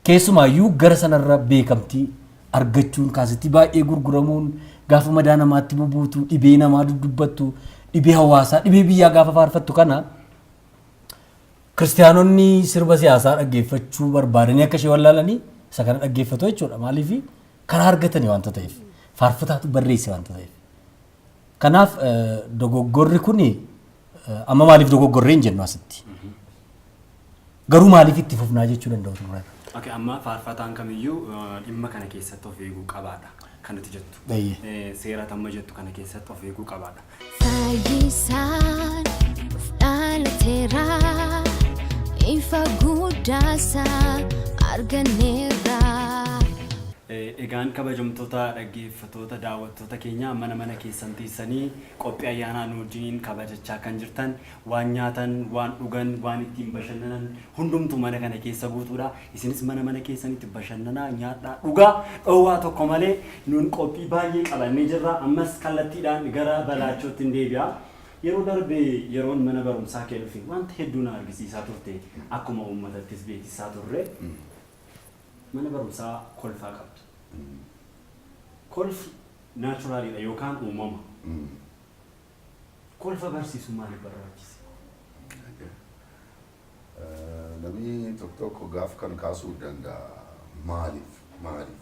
keessumaayyuu gara sanarra beekamtii argachuun, kaasitti baay'ee gurguramuun, gaafa madaa namaatti bubuutu, dhibee namaa dudubbattu, dhibee hawaasaa, dhibee biyyaa gaafa faarfattu, kana kiristiyaanonni sirba siyaasaa dhaggeeffachuu barbaadanii akka ishee wallaalanii isa kana dhaggeeffatu jechuudha. Maaliif? Karaa argatanii waanta ta'eef, faarfataatu barreesse waanta ta'eef. Kanaaf dogoggorri kun amma maaliif dogoggorree hin jennu asitti. Garuu maaliif itti fufnaa jechuu danda'u turre. Okay, amma faarfataan kamiyyuu dhimma kana keessatti of eeguu qabaadha kan nuti jettu. Seera tamma jettu kana keessatti of eeguu qabaadha. Fayyisaan nuuf dhalateera, ifa guddaasaa arganneerra. Egaan kabajamtoota dhaggeeffattoota, daawwattoota keenya, mana mana keessan teessanii qophii ayyaanaa nu wajjiniin kabajachaa kan jirtan, waan nyaatan, waan dhugan, waan ittiin bashannanan hundumtuu mana kana keessa guutuudha. Isinis mana mana keessanitti bashannanaa, nyaadhaa, dhugaa dhoowwaa tokko malee nuun qophii baay'ee qabannee jirra. Ammas kallattiidhaan gara Balaachootti hin deebi'a. Yeroo darbe yeroon mana barumsaa kee dhufe wanta hedduu na argisiisaa turte, akkuma uummatattis beeksisaa turre. Mana barumsaa kolfaa qabdu. Kolfi naturaliidha yookaan uumama. Kolfa barsiisuun maaliif barbaachise? Namni tokko tokko gaaf kan kaasuu danda'a. Maaliif maaliif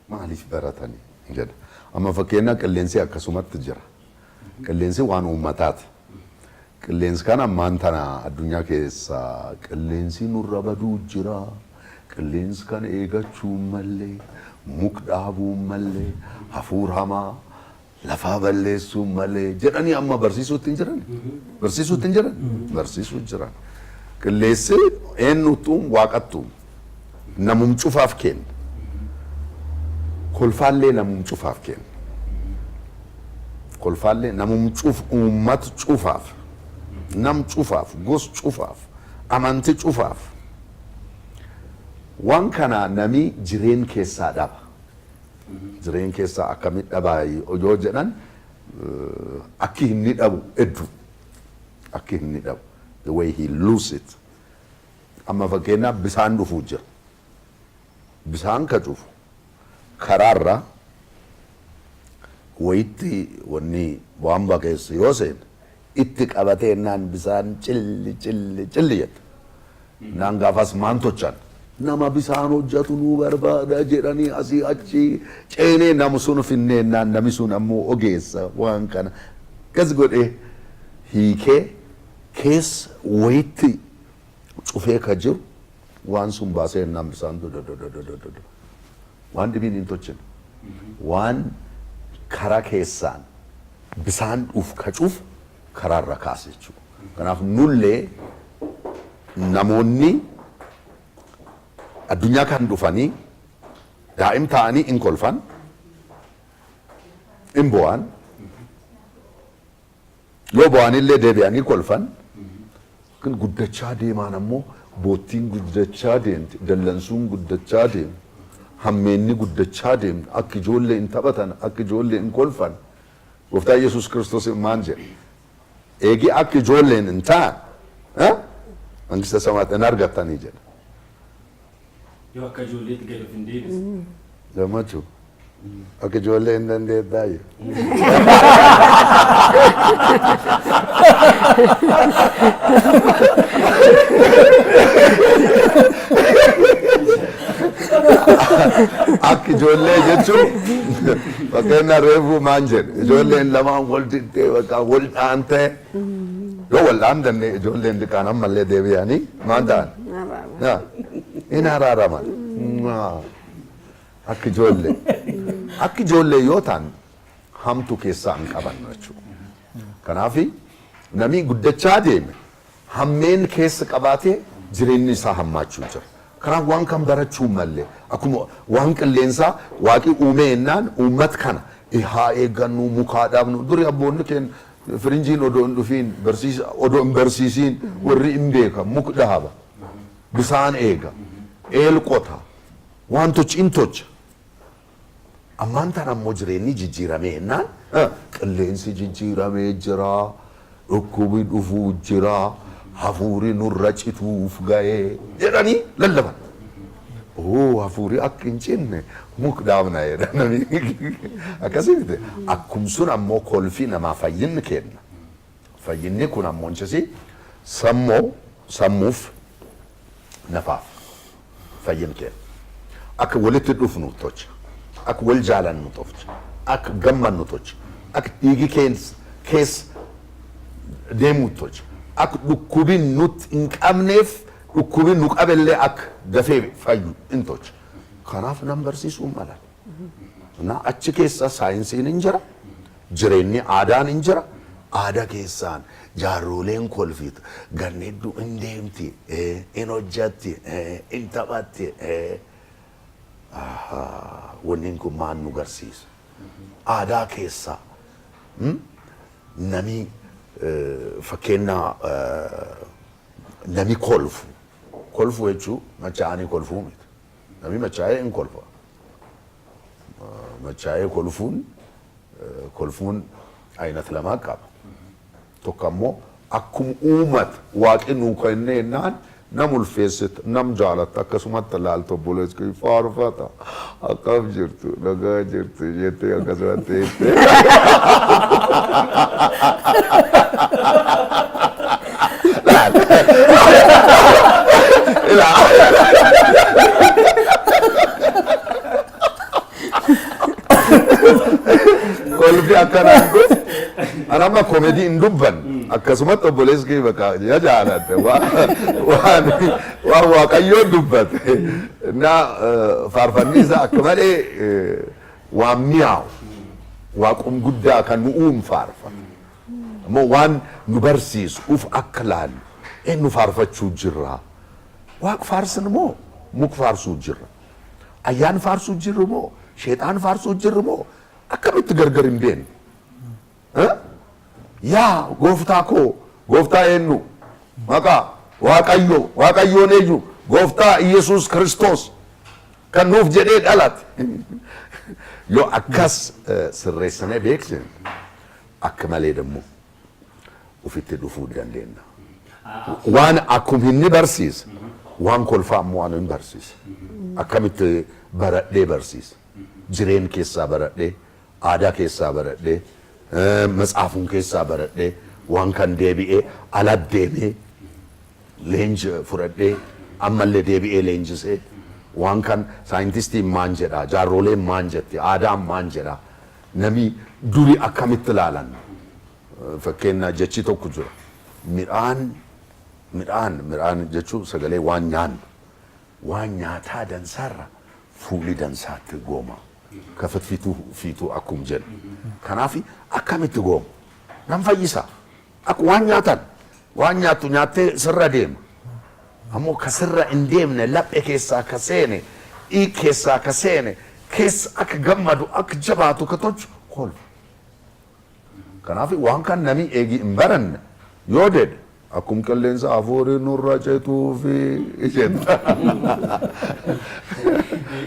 maaliif baratanii jedha. Amma fakkeenyaaf qilleensi akkasumatti jira. Qilleensi waan uummataati. Qilleensi kana ammaan tana addunyaa keessa qilleensi nurra baduu jira. Qilleensi kana eegachuu malee, muk dhaabuu malee, hafuura hamaa lafaa balleessuu malee jedhanii amma barsiisuutti hin jiran. Barsiisuutti hin jiran. Barsiisuu jiran. Qilleensi eenyuttuun waaqattuun namum cufaaf kenna. Kolfaallee namum cufaaf kenna. Kolfaallee namum cuf, uummat cufaaf, nam cufaaf, gos cufaaf, amanti cufaaf. Waan kana nami jireen keessaa dhaba. Jireen keessaa akkamitti dhabaa yoo jedhan, akki inni dhabu hedduu. Akki inni dhabu. The way he lose it. Amma fakkeenyaaf bisaan dhufuu jira. Bisaan ka cufu karaarra wayitti wanni waan bakeessu yoo seene, itti qabatee naan bisaan cilli cilli cilli jedha. Naan gaafas maan tochan? Nama bisaan hojjetu nuu barbaada jedhanii asii achi ceenee namu sun finnee, naan nami sun ammoo ogeessa waan kana gas godhee hiikee keessa wayitti cufee ka jiru waan sun baasee naan bisaan dodododododo waan dhibiin hin tochine. Waan karaa keessaan bisaan dhuuf ka cufu karaarra kaase jechuudha. Kanaaf nullee namoonni addunyaa kan dhufanii daa'im ta'anii in kolfan, in bo'an, yoo bo'anillee deebi'anii kolfan. Kan guddachaa deemaan ammoo boottiin guddachaa deemti, dallansuun guddachaa deema, hammeenni guddachaa deemti, akka ijoollee hin taphatan, akka ijoollee hin kolfan. Gooftaa Yesuus Kiristoos maal jedhe? Eegi akka ijoolleen hin ta'an mangista samaatti hin argattanii jedha. Yoo akka ijoolleetti gadi of hin deebisne. Gammachuu. Akka ijoollee hin dandeettaayyuu. Akka ijoollee jechuun, fakkeenya reefuu maan jedhe, ijoolleen lamaan wal diddee bakka wal dhaantee, yoo wal dhaantanne ijoolleen diqaan ammallee deebi'anii maan ta'an? In araaraman. Akka ijoollee. Akka ijoollee yoo ta'an hamtu keessaa hin qabannu jechuudha. Kanaaf namni guddachaa deeme hammeen keessa qabaatee jireenyi isaa hammaachuu jira. Kanaaf waan kan barachuu malee, akkuma waan qilleensaa waaqi uumee jennaan, uummata kana haa eeggannu, mukaa dhaabnu. Duri abboonni keenya firinjiin odoo hin dhufiin, barsiisa odoo hin barsiisiin, warri hin beeka, muk dhaaba, bisaan eega, eel qota, waan tochi hin tocha. Ammaan tan ammoo jireenyi jijjiiramee jennaan, qilleensi jijjiiramee jira, dhukkubi dhufuu jira, hafuuri nurra cituuf ga'ee jedhanii lallaban. Oo, hafuuri akka hin cinne muk dhaabna jedha namni. Akkasii miti. Akkum sun ammoo kolfii namaa fayyinni kenna. Fayyinni kun ammoo inchisi sammoo sammuuf nafaaf fayyin kenna. Akka walitti dhufnu tocha. Akka wal jaalannu tocha. Akka gammannu tocha. Akka dhiigi keessa deemuu tocha. Akka dhukkubin nutti hin qabneef, dhukkubin nu qabellee akka dafee fayyu hin tocha. Kanaaf nam barsiisuu mala. Na achi keessa saayinsiin hin jira. Jireenyi aadaan hin jira. Aadaa keessaan jaarroleen kolfitu ganni hedduu hin deemti, hin hojjatti, hin taphatti. Wanni kun maal nu garsiisa? Aadaa keessaa nami, fakkeenya, nami kolfu. Kolfu jechuun machaa'anii kolfuu miti. Nami machaa'ee hin kolfa. Machaa'ee kolfuun aynat lamaa qaba. Tokko ammoo akkuma uummata waaqni nuu kennee jennaan nam ulfeessita, nam jaalatta, akkasumatti laalta, obboleessi kee faarfata, "Akkam jirtu, nagaa jirtu?" jettee akkasumatti jettee. Laal. Ilaal. Kolfi akkanaan kun an amma komedii hin dubban, akkasumatti obboleessi kee bakka ya jaalatte waan waan Waaqayyoon dubbate na faarfanni isaa akka malee waan mi'aawu, waaqum guddaa kan nu uumu faarfata. Ammoo waan nu barsiisu uf akka laallu, eenyu faarfachuu jirra? Waaq faarsin moo muk faarsuu jirra? Ayyaan faarsuu jirru moo sheexaan faarsuu jirru moo akkamitti gargar hin beeknu? Yaa gooftaa koo, gooftaa eenyu? Maqaa Waaqayyo, Waaqayyoon eenyu? Gooftaa Iyesuus Kiristoos kan nuuf jedhee dhalate. Yoo akkas sirreessinee beeksine, akka malee dammoo ufitti dhufuu dandeenya. Waan akkum inni barsiisa, waan kolfaa ammoo waan hin barsiisa. Akkamitti baradhee barsiisa? Jireen keessaa baradhee, aadaa keessaa baradhee, matsaafuun keessaa baradhee, waan kan deebi'ee ala deemee leenji fudhadhee, ammallee deebi'ee leenjisee, waan kan saayintistiin maan jedha, jaarroleen maan jetti, aadaan maan jedha, nami duri akkamitti ilaalan? Fakkeenya, jechi tokko jira. Midhaan, midhaan, midhaan jechuun sagalee, waan nyaannu. Waan nyaataa dansaarra fuuli dansaatti gooma. Kafat fiituu fiituu akkum jedhu. Kanaaf akkamitti gooma? Nam fayyisa. Akka waan nyaatan, waan nyaattu nyaattee sirra deema. Ammoo ka sirra hin deemne, laphee keessaa ka seene, dhiig keessaa ka seene, keessa akka gammadu, akka jabaatu ka tolchu kolfa. Kanaaf waan kan nami eegi hin baranne yoo dedhe, akkum qilleensa hafuuri nurra cetuu fi isheen.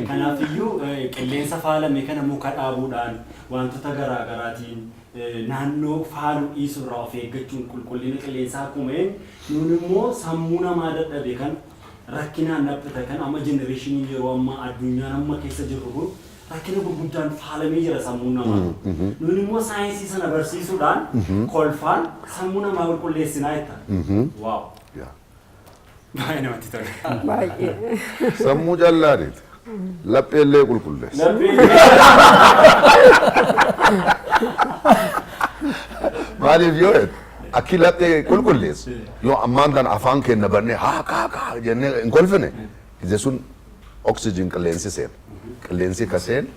Kanaafiyyuu qilleensa faalame kana muka dhaabuudhaan, wantoota garaa garaatiin naannoo faaluu dhiisuu irraa of eeggachuun qulqullina qilleensaa akkuma eenyu, nuun immoo sammuu namaa dadhabe kan rakkinaan dhaphate kan amma generation yeroo ammaa addunyaan amma keessa jirru kun rakkina gurguddaan faalamee jira sammuun namaa. Nuun immoo saayinsii sana barsiisuudhaan kolfaan sammuu namaa qulqulleessinaa jetta. Wow. Baay'ee namatti tola. Baay'ee. Sammuu callaadhiiti. Lapheellee qulqulleessa. Maaliif yoo jettu akki laphee qulqulleessu yoo ammaan tan afaan keenya bannee haa kaa kaa jennee hin kolfine, ije sun oxygen qilleensi seena. Qilleensi ka seen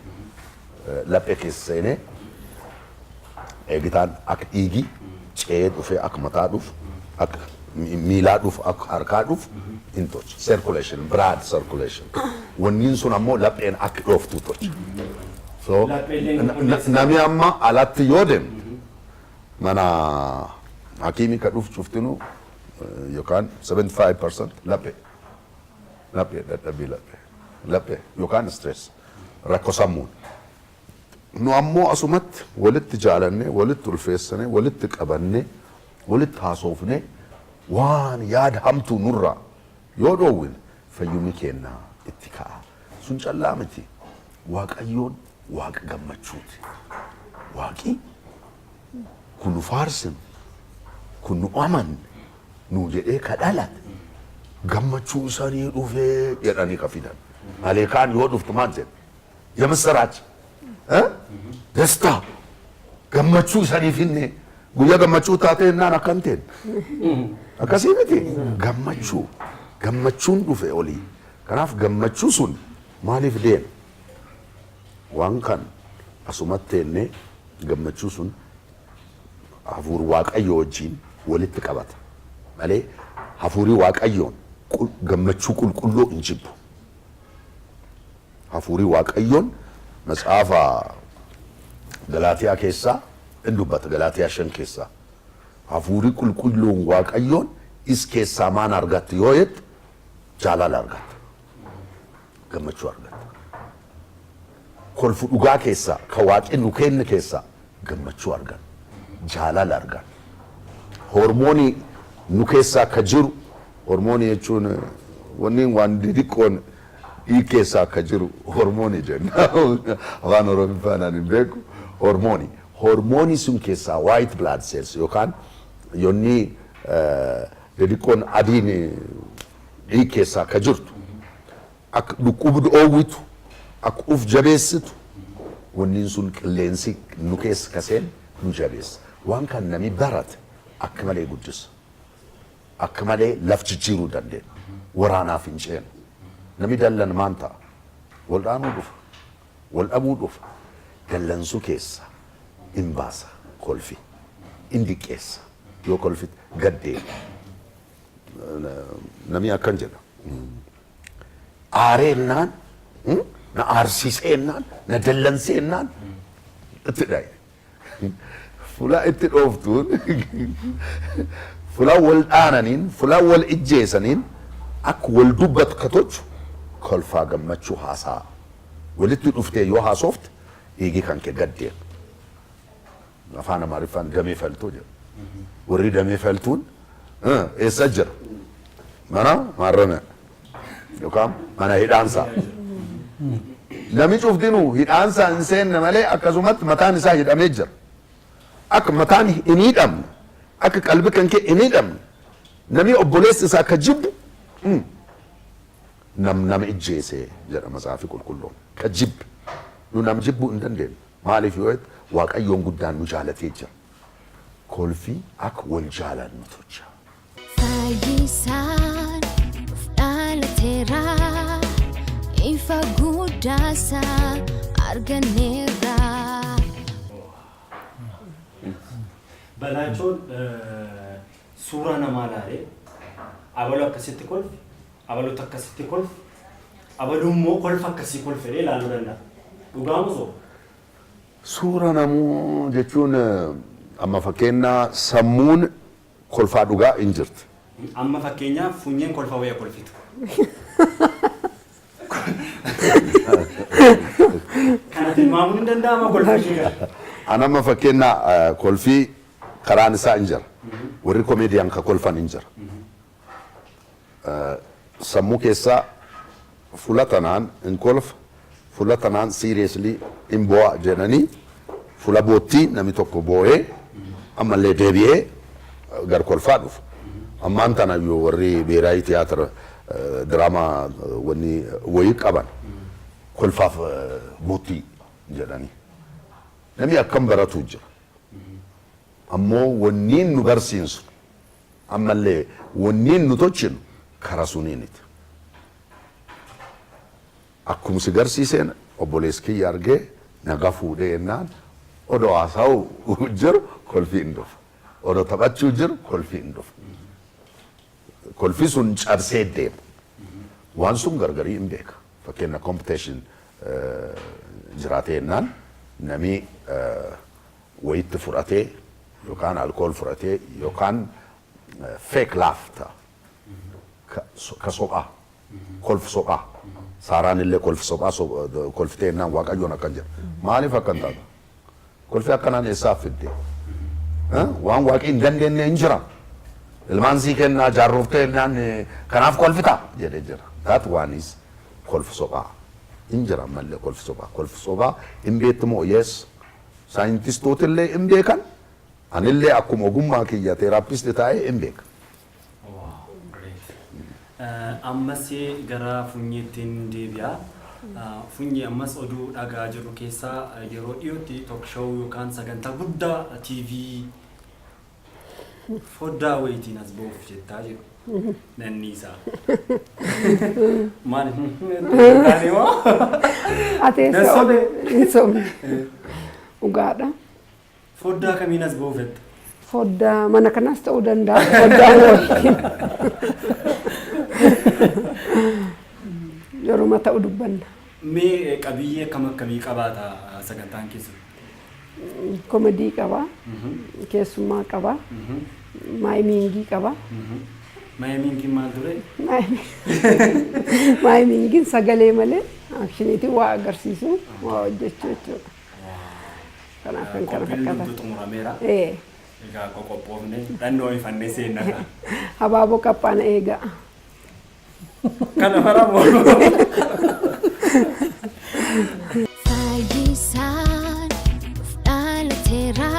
laphee keessa seenee eegitaan akka dhiigi ce'ee dhufee akka mataa dhufu, akka miilaa dhufu, akka harkaa dhufu hin tolcha. Circulation, blood circulation. Wanniin sun ammoo lapheen akka dhooftuu tolcha. So nami amma alatti yoo deemte mana hakiimii ka dhufu cuftinu yookaan 75% laphee. Laphee, dadhabbii laphee. Laphee yookaan stress, rakkoo sammuun. Nu ammoo asumatti walitti jaalannee, walitti ulfeessanee, walitti qabannee, walitti haasofnee, waan yaada hamtuu nurraa yoo dhoowwine fayyumni keenya itti ka'a. Sun callaa miti. Waaqayyoon Waaqa gammachuuti. Waaqi kun nu faarsinu, kun nu amanne, nu jedhee ka dhalate, gammachuu isanii dhufee jedhanii ka fidan. Maleekaan yoo dhuftu maal jedhe? የምስራች፣ ደስታ፣ gammachuu isanii finne. Guyyaa gammachuu taatee jennaan akkam teen? Akkasii miti, gammachuu, gammachuun dhufe olii. Kanaaf gammachuu sun maaliif deema? Waan kan asumatti teennee gammachuu sun hafuuri Waaqayyo wajjin walitti qabata malee hafuurii Waaqayyoon gammachuu qulqulluu hin jibbu. Hafuurii Waaqayyoon Matsaafa Galaatiyaa keessaa in dubbata, Galaatiyaa 5 keessaa. Hafuurii qulqulluun Waaqayyoon is keessaa maan argatta yoo jette, jaalala argatta. Gammachuu argatta. Kolfu dhugaa keessaa ka Waaqni nu kenne keessaa gammachuu argan. Jaalala argan. Hormoonii nu keessaa ka jiru, hormoonii jechuun wanni waan didiqqoon dhiig keessaa akka jiru hormoonii jenna. Afaan Oromiffaan hin beeku. Hormoonii. Hormoonii sun keessaa white blood cells yookaan yonni didiqqoon adiin dhiig keessaa akka jirtu akka dhukkuba dhoowwitu, akka uf jabeessitu, wanni sun qilleensi nu keessa kaseen nu jabeessa. Waan kan nami barate akka malee guddisa. Akka malee laf jijjiiruu dandeenya. Waraanaaf hin ceenu. Nami dallan maan ta'a? Wal dhaanuu dhufa. Wal dhabuu dhufa. Dallansuu keessa in baasa kolfi. In diqqeessa. Yoo kolfite gaddeema. Nami akkan jedha. Aareennaan, na aarsiiseennaan, na dallanseennaan itti dhaye. Fula itti dhooftuun, fula wal dhaananiin, fula wal ijjeesaniin akka wal dubbatu ka tolchu kolfaa gammachuu haasaa. Walitti dhuftee yoo haasofte dhiigi kan kee gaddeema. Afaan Amaariffaan damee faltuu jedhu. Warri damee faltuun eessa jira? Mana maarrame yookaan mana hidhaansaa. Namni cuftinuu hidhaansaa hin seenne malee akkasumatti mataan isaa hidhamee jira. Akka mataan hin hidhamne, akka qalbi kan kee hin hidhamne, namni obboleessi isaa akka jibbu nam nama ijjeese jedha Matsaafi Qulqulluun. Ka jibbe. Nu nam jibbuu hin dandeenyu. Maaliif yoo jette, Waaqayyoon guddaan nu jaalatee jira. Kolfii akka wal jaalannu tolcha. Fayyisaan nuuf dhalateera, ifa guddaasaa arganneerra. Balaachoon suuraa namaa laalee abaluu akkasitti kolfe, abaluutu akkasitti kolfe, abaluu immoo kolfa akkasii kolfe jedhee ilaaluu danda'a. Dhugaa moo soba? Suura namuu jechuun amma fakkeenyaa sammuun kolfaa dhugaa hin jirti. Amma fakkeenyaaf funyeen kolfa wayya kolfitu. Kana tilmaamuun hin danda'ama kolfa ishee kana. An amma fakkeenyaa kolfii karaan isaa hin jira. Warri komeediyaan ka kolfan hin jira. Sammuu keessaa fula tanaan hin kolfa, fula tanaan seriously hin bo'a jedhanii, fula boottii namni tokko boo'ee ammallee deebi'ee gar kolfaa dhufa. Ammaan tana yoo warri beeraayi tiyaatira diraamaa wanni wayii qaban. Kolfaaf boottii jedhanii. Namni akkam baratu jira. Ammoo wanniin nu barsiinsu ammallee wanniin nu tolchinu kara suniiniti. Akkuma si garsiiseen obboleessi kiyya argee nagaa fuudhee jennaan odoo haasa'uu jiru kolfi hin dhufu. Odoo taphachuu jiru kolfi hin dhufu. Kolfi sun cabsee deema. Waan sun gargarii hin beeka. Fakkeenya competition jiraatee jennaan nami wayitti fudhatee yookaan alkool fudhatee yookaan fake laugh ta'a. Ka soqaa. Kolfi soqaa. Saaraan illee kolfi soqaa kolfitee jennaan Waaqayyoon akkan jedha. Maaliif akkan taata? Kolfi akkanaan eessaa fidde? Waan Waaqi hin dandeenye hin jira. Ilmaan sii kennaa jaarroftee jennaan kanaaf kolfita jedhee jira. That one is kolfi soqaa. Hin jira ammallee kolfi soqaa. Kolfi soqaa hin beektu moo? Yes. Saayintistoota illee hin beekan. Anillee akkuma ogummaa kiyya therapist taa'ee hin beeka. Ammas gara Funyeettiin deebi'a. Funyee, ammas oduu dhagaa jirru keessaa yeroo dhiyootti talk show yookaan sagantaa guddaa TV foddaa wayitiin as ba'uuf jettaa jedhu. Nanniisaa. Maal? Ati eessa hin sobne. Dhugaadha. Foddaa kamiin as ba'uuf jetta? Foddaa mana kanaas ta'uu danda'a. Foddaa wayitiin. Yeruma ta'u dubbanna. Mee qabiyyee akkam akkamii qabaata sagantaan keessan? Komedii qaba. Keessummaa qaba. Miming qaba. Mimingiin maal ture? Mimingiin sagalee malee actioniitiin waa agarsiisu, waa hojjechuu jechuudha. Kanaaf kan kana Qophiin fakkaata. hundumtuu xumurameera. Ee, Egaa qoqophoofne dhannoo ifannee seenna. Habaaboo qaphaana eegaa. Kana maramoo. Fayyisaan nuuf dhalateera,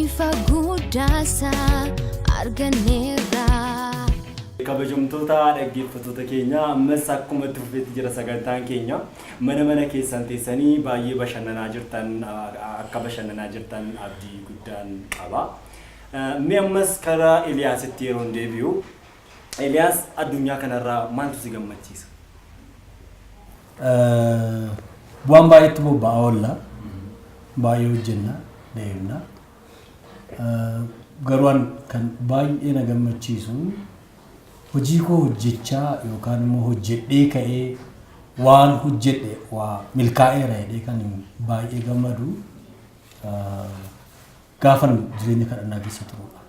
ifa guddaasaa arganneerra. Kabajamtoota dhaggeeffattoota keenya, ammas akkuma itti fufeetti jira sagantaan keenya. Mana mana keessan teessanii baay'ee bashannanaa jirtan, akka bashannanaa jirtan abdii guddaan qaba. Mee ammas karaa Eliyaasitti yeroon deebi'u, Eliyaas, addunyaa kanarraa maaltu si gammachiisa? Waan baay'eetti bobba'aa oolla. Baay'ee hojjenna, deemna. Garuu an kan baay'ee na gammachiisu hojii koo hojjechaa yookaan immoo hojjedhee ka'ee waan hojjedhe waa milkaa'eera jedhee kan baay'ee gammadu gaafan jireenya kadhannaa keessa turudha.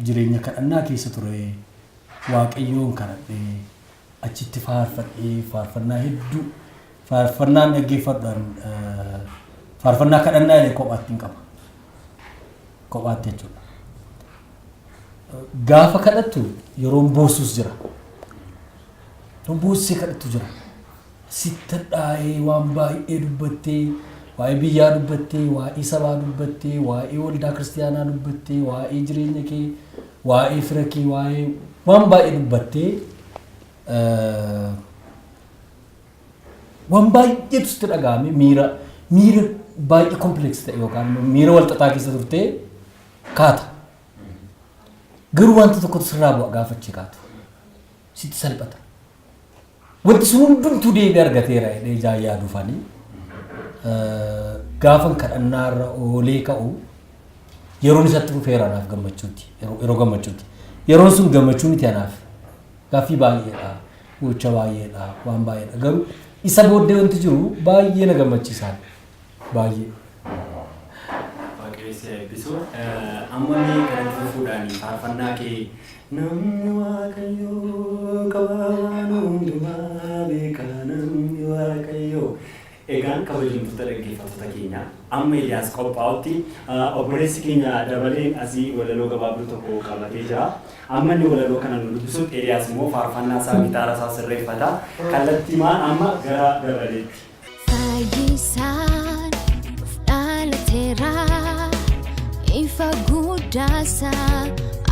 Jireenya kadhannaa keessa ture, Waaqayyoon kadhadhee, achitti faarfadhee, faarfannaa hedduu faarfannaan dhaggeeffadhaan faarfannaa kadhannaa jedhee kophaatti hin qaba. Kophaatti jechuudha. Gaafa kadhattu yeroon boossus jira. Yeroon boossee kadhattu jira. Sitti hadhaa'ee waan baay'ee dubbattee, waa'ee biyyaa dubbattee, waa'ee sabaa dubbattee, waa'ee waldaa kiristiyaanaa dubbattee, waa'ee jireenya kee, waa'ee fira kee, waa'ee waan baay'ee dubbattee, waan baay'eetu sitti dhaga'ame, miira baay'ee complex ta'e yookaan immoo miira wal xaxaa keessa turtee kaata. Garuu wanta tokkotu sirraa bu'a gaafa achi kaatu. Sitti salphata. Wanti sun hundumtuu deebii argateera jedhee ijaan yaaduufani. Gaafan kadhannaarra oolee ka'u yeroon isatti fufeera anaaf gammachuuti. Yeroo gammachuuti. Yeroon sun gammachuu miti anaaf. Gaaffii baay'eedha. Gocha baay'eedha. Waan baay'eedha. Garuu isa booddee wanti jiru baay'ee na gammachiisa. Baay'ee. Waaqayyo si eebbisu. Amma mee kanatti fufuudhaan faarfannaa kee "Namni Waaqayyoo qabaa waan hundumaa beeka namni Waaqayyoo". Egaan kabajamtoota dhaggeeffattoota keenya, amma Eliyaas qophaa'utti obboleessi keenya Dabaleen asii walaloo gabaabduu tokko qabatee jira. Amma inni walaloo kana nu dubbisutti Eliyaas immoo faarfannaa isaa gitaara isaa sirreeffata. Kallattiimaan amma gara Dabaleetti. Fayyisaan nuuf dhalateera, ifa guddaasaa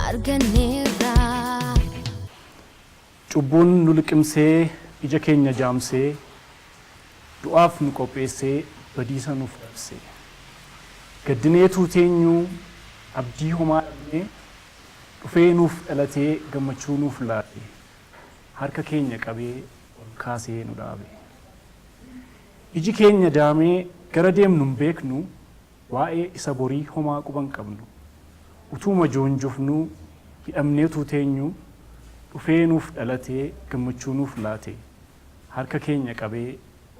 arganneerra. Cubbuun nu liqimsee ija keenya jaamsee. Du'aaf nu qopheessee badiisa nuuf labse. Gaddineetuu teenyuu abdii homaa dhabnee dhufee nuuf dhalatee gammachuu nuuf laate. Harka keenya qabee ol kaasee nu dhaabe. Iji keenya daamee gara deemnu hin beeknu waa'ee isa borii homaa quba hin qabnu. Utuuma joonjofnuu hidhamneetuu teenyuu dhufee nuuf dhalatee gammachuu nuuf laate. Harka keenya qabee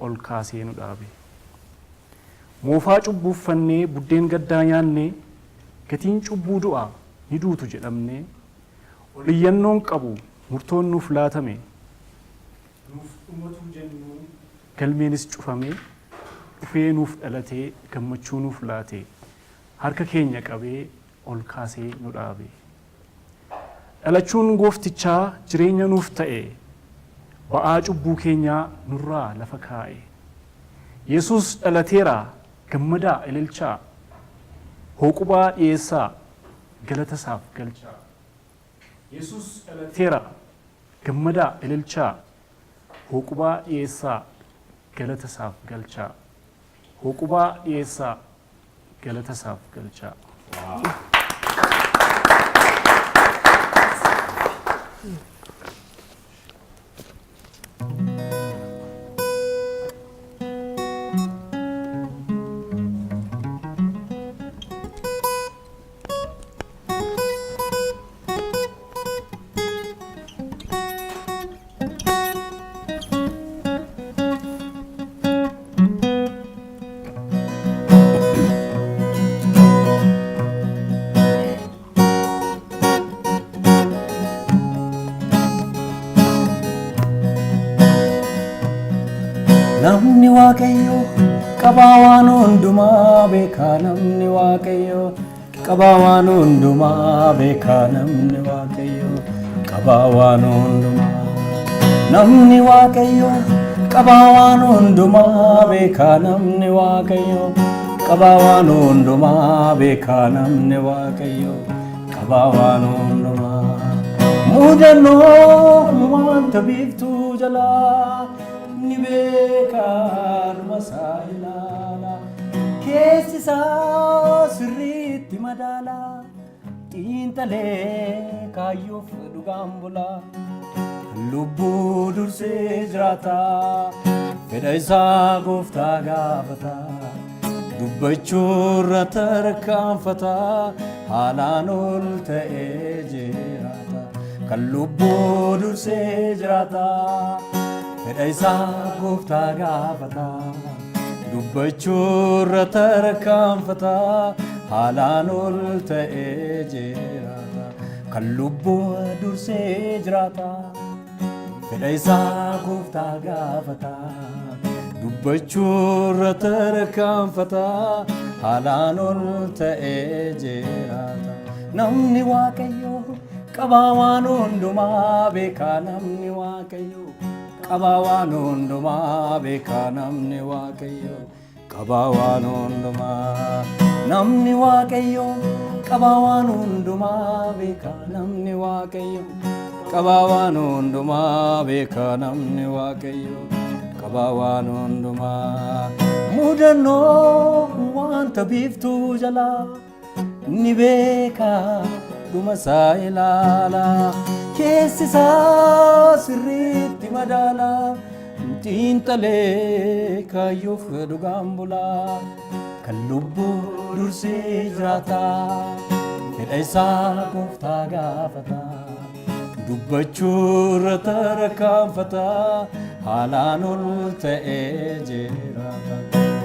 ol kaasee nu dhaabe. Moofaa cubbuu uffannee buddeen gaddaa nyaannee gatiin cubbuu du'a ni duutu jedhamnee ol iyyannoon qabu murtoon nuuf laatame nuuf dhumatuu jennuu galmeenis cufamee dhufee nuuf dhalatee gammachuu nuuf laate harka keenya qabee ol kaasee nu dhaabe. Dhalachuun gooftichaa jireenya nuuf ta'e ba'aa cubbuu keenyaa nurraa lafa kaa'e. Yesus dhalateera gammadaa ililchaa hooqubaa dhiyeessaa galata isaaf galchaa. Yesus dhalateera gammadaa ililchaa hooqubaa dhiyeessaa galata isaaf galchaa. Hooqubaa dhiyeessaa galata isaaf galchaa. Namni Waaqayyo qabaa waan hundumaa beekaa namni Waaqayyo qabaa waan hundumaa beekaa namni Waaqayyo qabaa waan hundumaa namni Waaqayyo qabaa waan hundumaa beekaa namni Waaqayyo qabaa waan hundumaa beekaa namni Waaqayyo qabaa waan hundumaa mudannoo wanta biiftuu jalaa ni beekaa dhuma isaa ilaala keessi isaa sirriitti madaala xiinxalee kaayyoof dhugaan bula lubbuu dursee jiraata fedha isaa gooftaa gaafata dubbachuurra tarkaanfata haalaan ol ta'ee jiraata kan lubbuu dursee jiraata fedha isaa gooftaa gaafata dubbachuurra tarkaanfata haalaan ol ta'ee jiraata kan lubbuu dursee jiraata fedha isaa gooftaa gaafata dubbachuurra tarkaanfata haalaan ol ta'ee jiraata namni Waaqayyo qabaa waan hundumaa beekaa namni Waaqayyo qabaa waan hundumaa beekaa namni Waaqayyo qabaa waan hundumaa namni Waaqayyo qabaa waan hundumaa beekaa namni Waaqayyo qabaa waan hundumaa beekaa namni Waaqayyo qabaa waan hundumaa mudannoo wanta biiftuu jalaa ni beekaa dhuma isaa ilaala keessi isaa sirriitti madaala xiinxalee kaayyoof dhugaan bula kan lubbuu dursee jiraata fedha isaa gooftaa gaafata dubbachuurra tarkaanfata haalaan ol ta'ee jiraata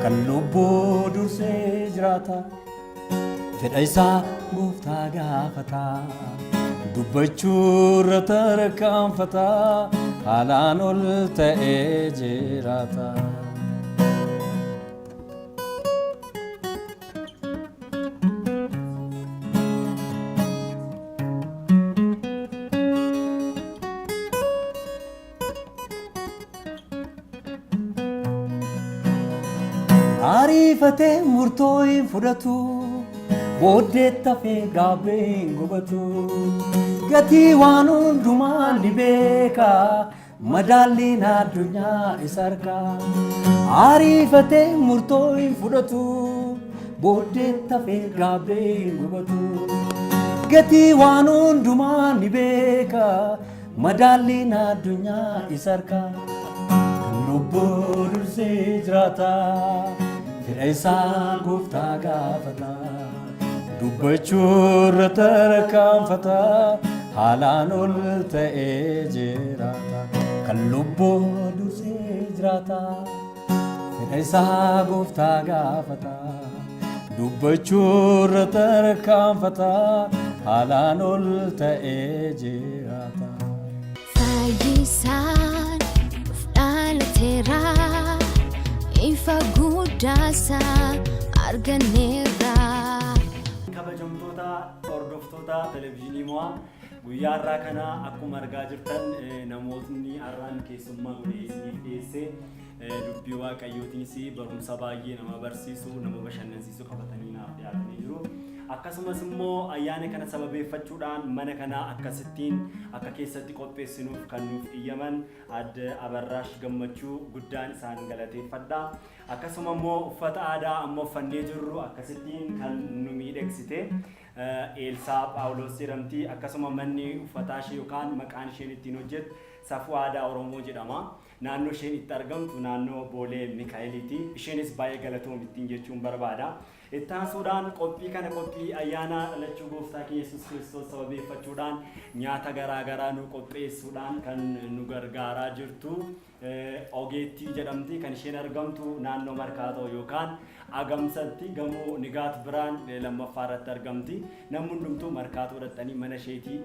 kan lubbuu dursee jiraata. Fedha isaa gooftaa gaafata dubbachuurra tarkaanfata haalaan ol ta'ee jiraata. Ariifatee murtoo hin fudhatu booddeetti hafee gaabbee hin gubatu gatii waan hundumaa ni beeka Madaalliin addunyaa isa harkaa. Ariifatee murtoo hin fudhatu. Booddee tafee gaabbee hin gubatu. Gatii waan hundumaa ni beeka. Madaalliin addunyaa isa harkaa. Kan lubbuu dursee jiraata. Fedha isaa gooftaa gaafata. Dubbachuu irra tarkaanfata. Haalaan ol ta'ee jiraata. Kan lubbuu dursee jiraata. Fedha isaa gooftaa gaafata. Dubbachuu irra tarkaanfata. Haalaan ol ta'ee jiraata. Fayyisaan nuuf dhalateera, ifa guddaasaa arganneerra. Kabajamtoota hordoftoota televezyiinii Mo'aa, guyyaa har'aa kana akkuma argaa jirtan namootni har'aan keessummaa godhee isiniif dhiyeesse dubbii Waaqayyootiinis barumsa baay'ee nama barsiisu, nama bashannansiisu qabatanii naaf dhiyaatanii jiru. Akkasumas immoo ayyaana kana sababeeffachuudhaan mana kana akkasittiin akka keessatti qopheessinuuf kan nuuf iyyaman Aadde Abarraash Gammachuu guddaan isaan galateeffadha. Akkasuma immoo uffata aadaa amma uffannee jirru akkasittiin kan nu miidhagsite Eelsaa Phaawulos jedhamti. Akkasuma manni uffataa ishee yookaan maqaan isheen ittiin hojjettu Safuu Aadaa Oromoo jedhama. Naannoo isheen itti argamtu naannoo Boolee Mikaa'eliiti. Isheenis baay'ee galatoomi ittiin jechuun barbaada. Itti aansuudhaan qophii kana, qophii ayyaana dhalachuu gooftaa keenya Yesuus Kiristoos sababeeffachuudhaan nyaata garaa garaa nu qopheessuudhaan kan nu gargaaraa jirtu Ogeettii jedhamti. Kan isheen argamtu naannoo Markaatoo yookaan Agamsatti gamoo Nigaat Biraan lammaffaa irratti argamti. Namni hundumtuu Markaatoo dhaqxanii mana isheetii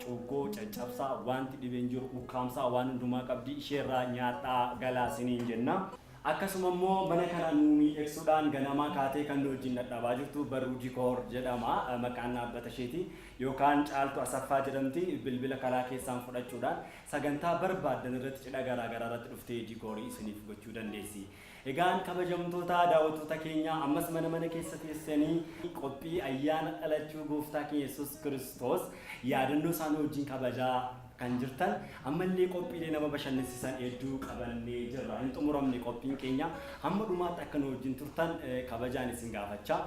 cuukkoo, caccabsaa, wanti dhibeen jiru ukkaamsaa waan hundumaa qabdi, isheerraa nyaadhaa galaa isiniin jenna. Akkasuma immoo mana kana nuu miidhagsuudhaan ganamaa kaatee kan nu wajjin dhadhabaa jirtu Barruu Dikoor jedhama maqaan dhaabbata isheeti, yookaan Caaltu Asaffaa jedhamti. Bilbila karaa keessaan fudhachuudhaan sagantaa barbaaddan irratti, cidha garaa garaa irratti dhuftee dikoorii isiniif gochuu dandeessi. Egaan kabajamtoota daawwattoota keenya, ammas mana mana keessa teessanii qophii ayyaana dhalachuu gooftaa keenya Yesuus Kiristoos yaadannoo isaanii wajjin kabajaa kan jirtan, ammallee qophiilee nama bashannansiisan hedduu qabannee jirra. Hin xumuramne qophiin keenya, hamma dhumaatti akka nu wajjin turtan kabajaan isin gaafachaa.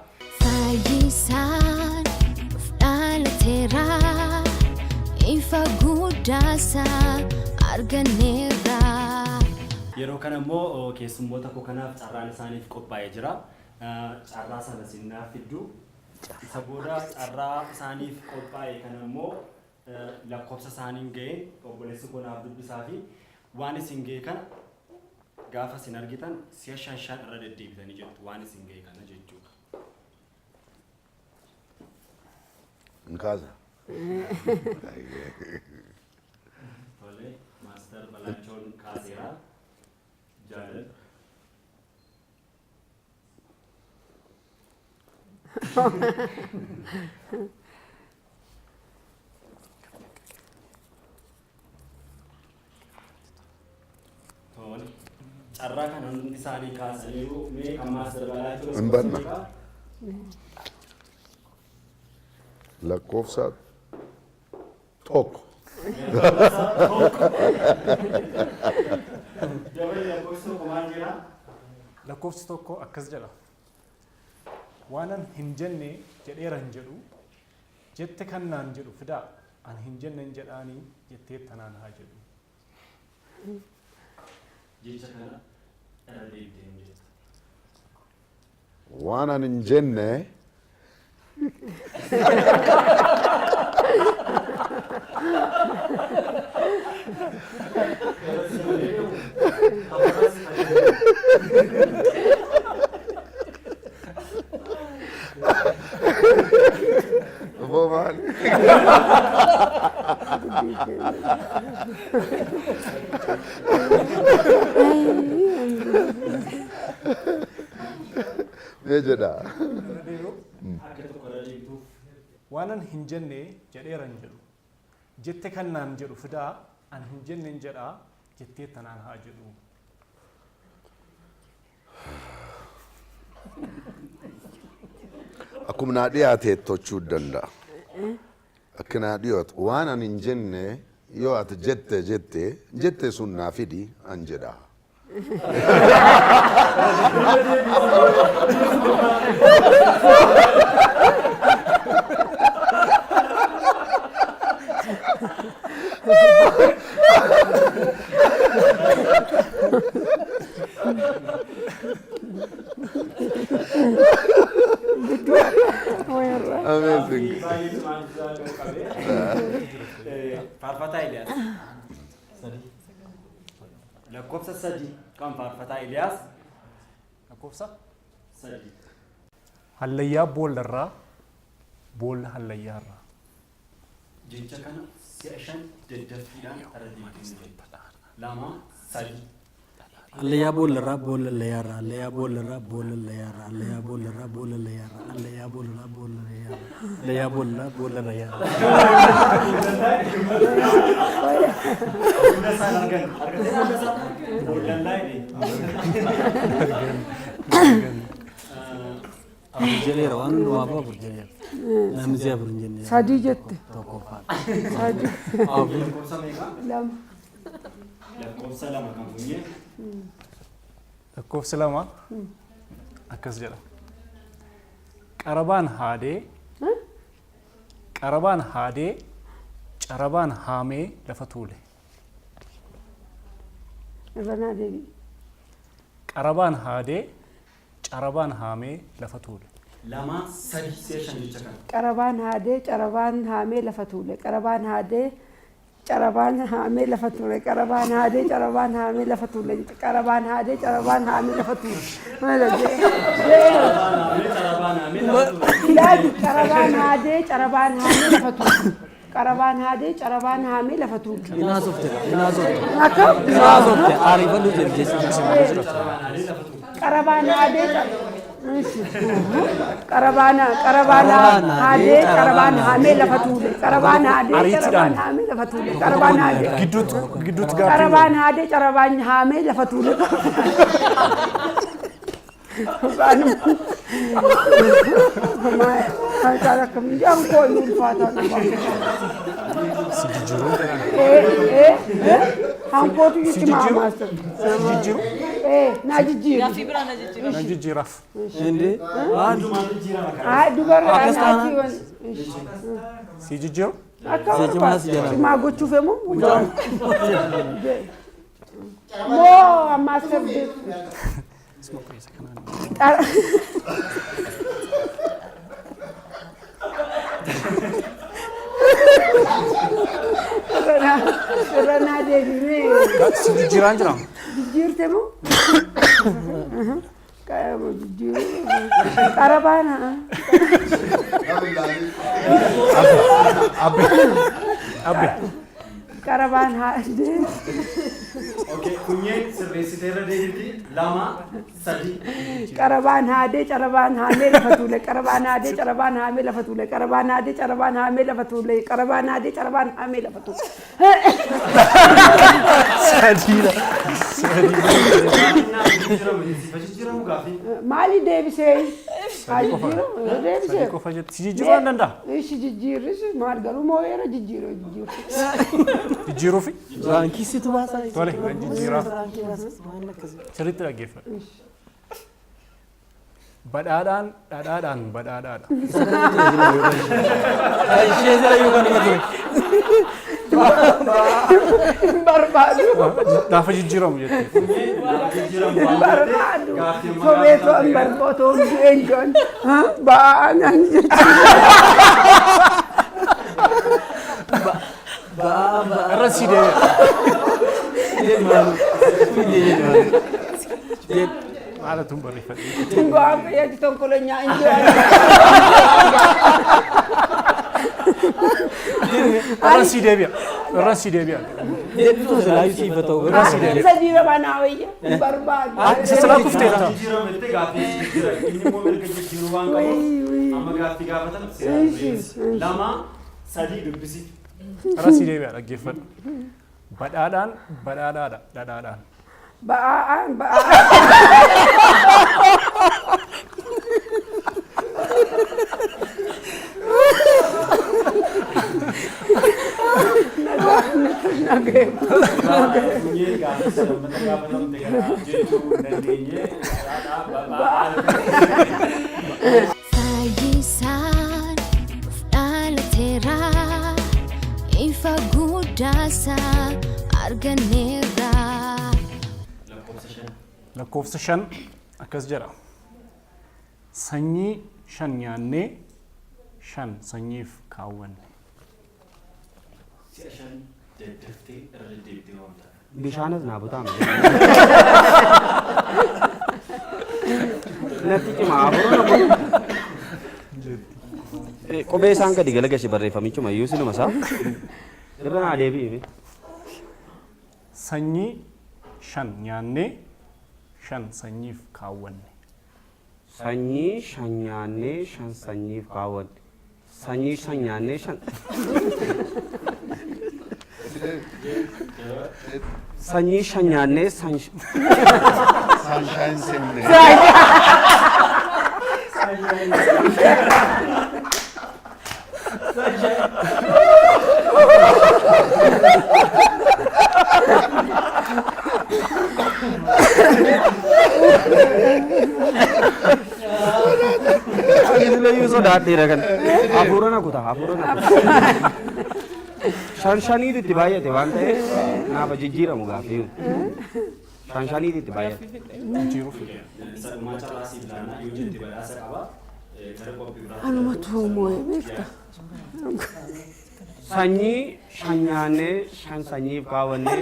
Fayyisaan nuuf dhalateera, ifa guddaasaa arganneerra. Yeroo kana immoo keessummoota koo kanaaf carraan isaaniif qophaa'ee jira. Carraa sana isin naaf fiddu. Isa booda carraa isaaniif qophaa'e kana immoo lakkoofsa isaaniin ga'e obboleessi koo naaf dubbisaa fi waan isin ga'e kana gaafa isin argitan si'a shan shan irra deddeebitanii jettu, waan isin ga'e kana jechuudha. Hin kaasa. Tole, Maaster Balaachoon kaaseera. Jaalal. Tole. Carraa kana hundi isaanii kaasaniiru. Mee kan Maaster Balaachoo Hin banna. Lakkoofsa 1. Dabali, lakkoofsi 1 maal jedha? Lakkoofsi 1 akkas jedha. Waanan hin jenne jedheera hin jedhu, jette kan naan jedhu fidaa, an hin jennen jedhaanii jetteetta naan haa jedhu. Jecha kana irra deebitee hin jetta. Waan ani hin jenne Obbo maali? Mee jedha. Irra deebi'u. Akka tokko irra deebituuf. Waanan hin jenne jedheera hin jedhu. Jette kan naan jedhu fidaa, an hin jennen jedhaa jetteetta naan haa jedhu. Akkuma naa dhiyaate tochuu danda'a. Akka naa dhiyaatu waan ani hin jenne Yoo ati jette jette jette sun naa fidi an jedha. Amazing. Baay'ee cimaan isaa qabee. Faarfataa Iliyaas. Lakkoofsa 3 kan Faarfataa Iliyaas. Lakkoofsa 3. Hallayyaa boollarraa, boolla hallayyaarraa. Jecha kana si'a 5 daddaffiidhaan irra deebinee. 2, 3. Hallayyaa boollarraa, boolla hallayyaarraa. Hallayyaa boollarraa, boolla hallayyaarraa. Hallayyaa boollarraa, boolla hallayyaarraa. Hallayyaa boollarraa, boolla hallayyaarraa. Hallayyaa boollarraa, boolla hallayyaarraa. Hunda isaan argan. Argatee hunda isaa? Boollallaa jedhee. 4 jedheera, waan hundumaaf 4 jedheera. Namni si'a 4 hin jenne. 3 jette. Tokkoffaa. 3. 4. Lakkoofsa meeqa? 2. Lakkoofsa 2 kan funyee. Lakkoofsi 2 akkas jedha. Qarabaan haadee, qarabaan haadee, carabaan haamee lafa tuule. Irra naa deebi'i. Qarabaan haadee, carabaan haamee lafa tuule. 2, 3 si'a 5 jecha kana. Qarabaan haadee, carabaan haamee lafa tuule. Qarabaan haadee, carabaan haamee lafa tuule. Qarabaan haadee, carabaan haamee lafa tuule. Qarabaan haadee, carabaan haamee lafa tuule. Maal jedhee? Carabaan haamee, carabaan haamee lafa tuule. Ilaali, qarabaan haadee, carabaan haamee lafa tuule. Qarabaan haadee, carabaan haamee lafa tuule. Inaasofte, inaasofte. Akka? Inaasofte, ariifadhu jedhi jecha. Carabaan haadee lafa tuule. Qarabaan haadee, qarabaan qarabaan haadee, qarabaan haamee lafa tuule. Qarabaan haadee, Ariitiidhaan. carabaan haamee lafa tuule. Qarabaan haadee. Gidduutti gaaffii. Qarabaan haadee, carabaan haamee lafa tuule. Maal akkamiin jedhamu koo inni ulfaataa dhufa. Si jijjiiruu. Hankootu Si cimaa jijjiiru? maastar. Si jijjiiru? Naa jijjiiru. Gaaffii biraa na jijjiiru. Nan jijjiiraaf. Inde maal? Hundumaan jijjiirama kana. Haa dubarra Akkas taanaan. anaatii wan. Si jijjiiru? Akka Isa cimaa si jedhama. cimaa gochuuf immoo moo maastar. Irra naa deebinee. Si jijjiiraan jira. Jijjiirte moo? Jijjiiruu. Qarabaan. Abbe. Abbe. Qarabaan haadee. Okay, kunyeen sirreessitee irra deebiti. 2, 3. Qarabaan haadee, carabaan haamee lafa tuule. Qarabaan haadee, carabaan haamee lafa tuule. Qarabaan haadee, carabaan haamee lafa tuule. Qarabaan haadee, carabaan haamee lafa tuule. Sadiidha. Jijjiiramu gaaffii. Maali deebisee? Haa 3 qofa. jijjiiru deebisee. 3 qofa jetti. Si jijjiiruu nan danda'a. Ishi jijjiirris maal garuu moo'eera jijjiiruu jijjiiru. Jijjiiruufi? Raankiisitu baasaa. Tole, nan jijjiiraaf. Sirriitti dhaggeeffadhu. Badhaadhaan dhadhaadhaan badhaadhaadha. Ishee jala yoo kanuma ture. Hin barbaadu. Gaafa jijjiiramu jettee. Jijjiiramu Hin waan barbaadu. Gaaffii amma Sobeetoo hin gaafatan. barbaadu. Du'een joon. Ba'aa naan jechuudha. Ba'aa ba'aa. Irra si deebi'a. Jedhi maalu. Jedhi maalu. Jedhi. Maalatu hin barreeffadhe. Bu'aan fayyadu tonkolonyaa hin jiru. Irra si deebi'a. Irra si deebi'a. Jedhitu silaayyuu siifa ta'u. Irra si deebi'a. Isa diirama naa wayya. Hin barbaadu. Isa silaa kufteetta. Jijjiiramu jettee gaaffii jijjiira. Inni immoo mirga jijjiiruu waan qabuuf amma gaaffii gaafatan seeraan deebisi. 2, 3 dubbisi. Irra si deebi'a dhaggeeffadhu. Badhaadhaan badhaadhaadha dhadhaadhaan. Ba'aan ba'aan. Nagee. Funyee gaafis lammata gaafatamte kana jechuu hin dandeenye. Fayyisaan nuuf dhalateera, ifa guddaasaa arganneerra. Lakkoofsa 5. Lakkoofsa 5 akkas jedha. Sanyii 5 nyaannee 5 sanyiif kaawwanne. Si'a 5 daddaftee irra deddeebitee waamta. Bishaanas naa butaa malee. Natti cima hafuura na godhu. Qubee isaan gadi galagashe barreeffamichuma iyyuu sinuma isaa. Irra naa deebi'i mee. Sanyii 5 nyaannee 5 sanyiif kaawwanne. Sanyii 5 nyaannee 5 sanyiif kaawwanne. Sanyii 5 nyaannee 5. Sanyii 5 nyaannee san. Sunshine Seminary. Ani silayyuu sodaadheera kana. Hafuura na kuta, hafuura na kuta. Shan shaniitu itti baay'ate waan ta'eef naaf jijjiiramu gaaffii. Shan shaniitu itti baay'ate. Sadhumaa carraa siif laannaa yoo jette badhaasa qaba. Gara qophii biraatti. Anumatu moo'ee beekta. Sanyii 5 nyaannee 5 sanyiif kaawwannee.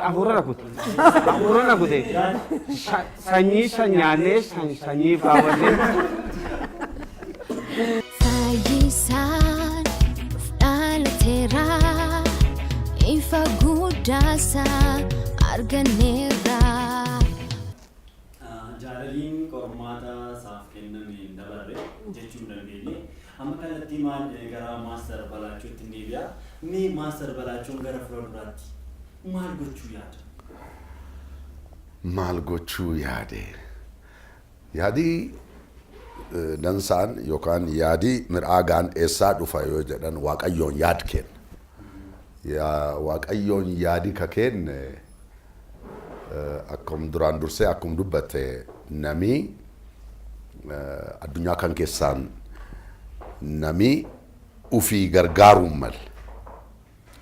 Hafuura na kute. Hafuura na kute. Sanyii 5 nyaannee 5 sanyiif kaawwannee. Fayyisaan nuuf dhalateera, ifa guddaasaa arganneerra. Jaalaliin qormaata isaaf kenname hin dabarre jechuu hin dandeenye. Amma kallattii maal gara Maaster Balaachuutti hin deebi'a. Mee Maaster Balaachuun gara fuula duraatti maal gochuu yaada? Maal gochuu yaade? Yaadii dansaan yookaan yaadii mir'aagaan eessaa dhufa yoo jedhan Waaqayyoon yaad kenna. Waaqayyoon yaadi ka kenne akkum duraan dursee akkum dubbatte namii addunyaa kan keessaan namii ufii gargaaruun male.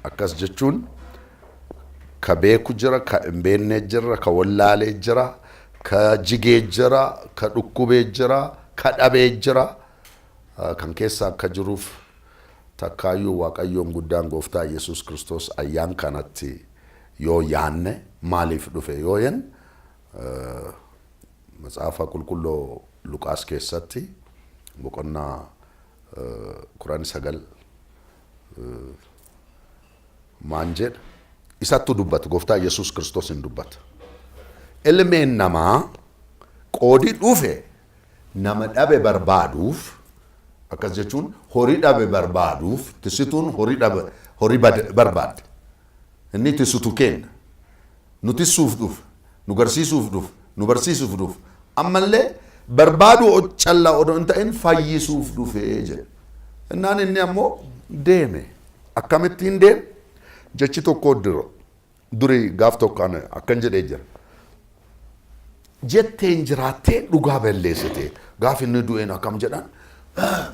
Akkas jechuun ka beeku jira, ka hin beekne jira, ka wallaalee jira, ka jigee jira, ka dhukkubee jira, ka dhabee jira. Kan keessa akka jiruuf takkaayyuu Waaqayyoon guddaan gooftaa Yesuus Kiristoos ayyaan kanatti yoo yaanne maaliif dhufe yoo jenne Matsaafa Qulqulloo Luqaas keessatti boqonnaa 19 maan jedha? Isattu dubbata, gooftaa Yesuus Kiristoos hin dubbata. Ilmeen namaa qoodi dhufe nama dhabe barbaaduuf, akkas jechuun horii dhabe barbaaduuf, tisituun horii dhabe horii barbaadde. Inni tisitu kenna. Nu tissuuf dhufe, nu garsiisuuf dhufe, nu barsiisuuf dhufe. Ammallee barbaaduu callaa odoo hin ta'in fayyisuuf dhufe jedhe. Innaan inni ammoo deeme. Akkamittiin deeme? Jechi tokko dura duri gaaf tokko ani akkan jedhee jira. Jetteen jiraattee dhugaa balleessite. Gaaf inni du'een akkam jedhan?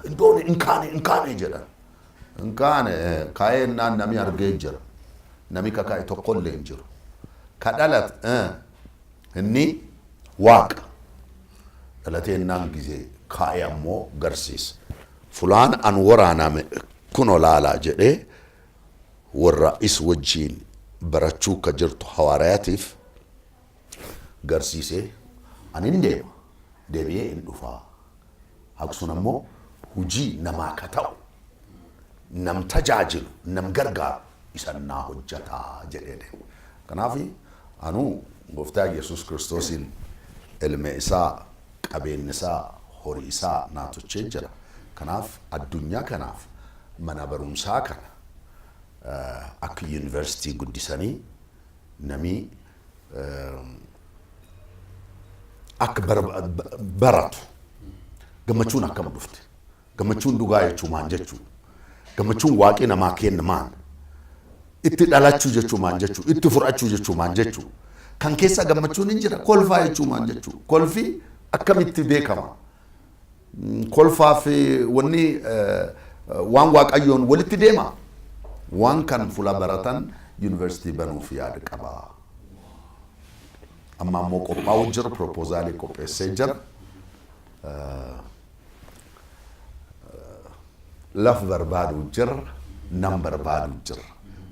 Iddoon hin kaane hin kaane jedhan. Hin kaane kaa'ee innaan nami argee jira. Nami kakaa'e tokkollee hin jiru. Ka dhalate inni Waaqa. Dhalatee innaan gizee kaa'e ammoo garsiisa. Fulaan an waraaname kunoo laalaa jedhee warra is wajjiin barachuu ka jirtu hawaariyaatiif garsiisee ani hin deema deebi'ee hin dhufaa. Haqsun ammoo hujii namaa ka ta'u nam tajaajilu nam gargaaru isan naa hojjataa jedhee deema. Kanaaf anuu gooftaa Yesuus Kiristoosiin ilme isaa qabeenni isaa horii isaa naa tochee jira. Kanaaf addunyaa kanaaf mana barumsaa kana akka yuunivarsiitii guddisanii namii akka baratu gammachuun akkam dhufte. Gammachuun dhugaa jechuu maan jechuu? Gammachuun waaqii namaa kenna maan? Itti dhalachuu jechuu maan jechuu? Itti fudhachuu jechuu maan jechuu? Kan keessa gammachuun hin jira. Kolfaa jechuu maan jechuu? Kolfi akkamitti beekama? Kolfaa fi wanni waan waaqayyoon walitti deema. Waan kan fuula baratan yuunivarsiitii banuuf yaada qaba. Amma ammoo qophaa'u jira, proposaalii qopheessee jira. Laf barbaadu jira, nam barbaadu jira.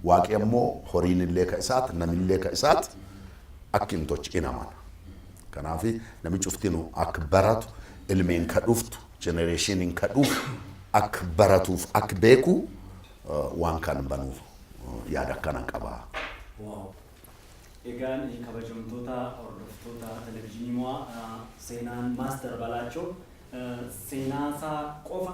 Waaqi ammoo horiin illee ka isaati, namillee ka isaati akka hin tochi in amana. Kanaaf nami cuftinu akka baratu, ilmeen ka dhuftu, generationiin ka dhufu akka baratuuf akka beeku waan kan banuuf yaada akkana qaba. Wow. Egaan kabajamtoota hordoftoota televizyiinii mo'aa, seenaan Maaster Balaachoo seenaasaa qofa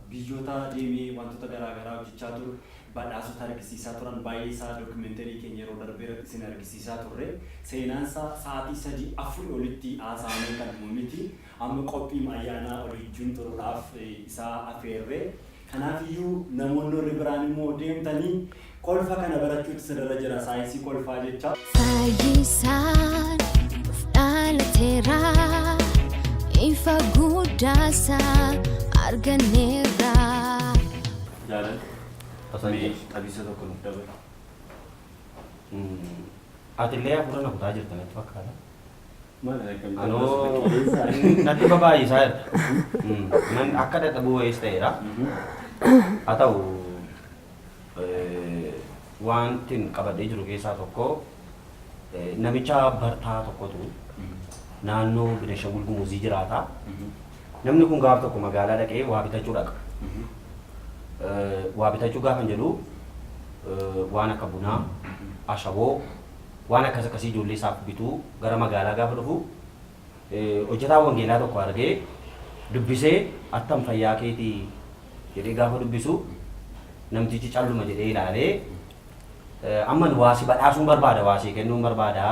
biyyoota deemee wantoota garaa garaa hojjechaa ture, badhaasota argisiisaa turan baay'ee isaa dookimenterii keenya yeroo darbee irratti isin argisiisaa turre. Seenaan isaa sa'aatii 3 4 olitti haasa'amee kan dhumu miti. Amma qophii ayyaanaa olii wajjin turuudhaaf isaa afeerre. Kanaafiyyuu namoonni warri biraan immoo deemtanii kolfa kana barachuutu isinirra jira, saayinsii kolfaa jecha. Fayyisaan nuuf dhalateera, ifa guddaasaa arganneerra. Jaalala. Mee xabisa tokko nuuf dabala. Atillee hafuura na kutaa jirta natti fakkaata. Maal akkamitti? Anoo natti babaay'isaa jirta. Nan akka dadhabuu wayiis ta'eera. Haa ta'u, wantin qabadhee jiru keessaa tokko namicha bartaa tokkotu naannoo Benishangul Gumuzii jiraata. Namni kun gaaf tokko magaalaa dhaqee waa bitachuu dhaqa. Waa bitachuu gaafan jedhu waan akka bunaa, ashaboo, waan akkas akkasii ijoollee isaaf bituu gara magaalaa gaafa dhufu hojjetaa wangeelaa tokko argee dubbisee, "Attam, fayyaa keetii?" jedhee gaafa dubbisu, namtichi calluma jedhee ilaalee, "Amman waa si badhaasuun barbaada, waa sii kennuun barbaada,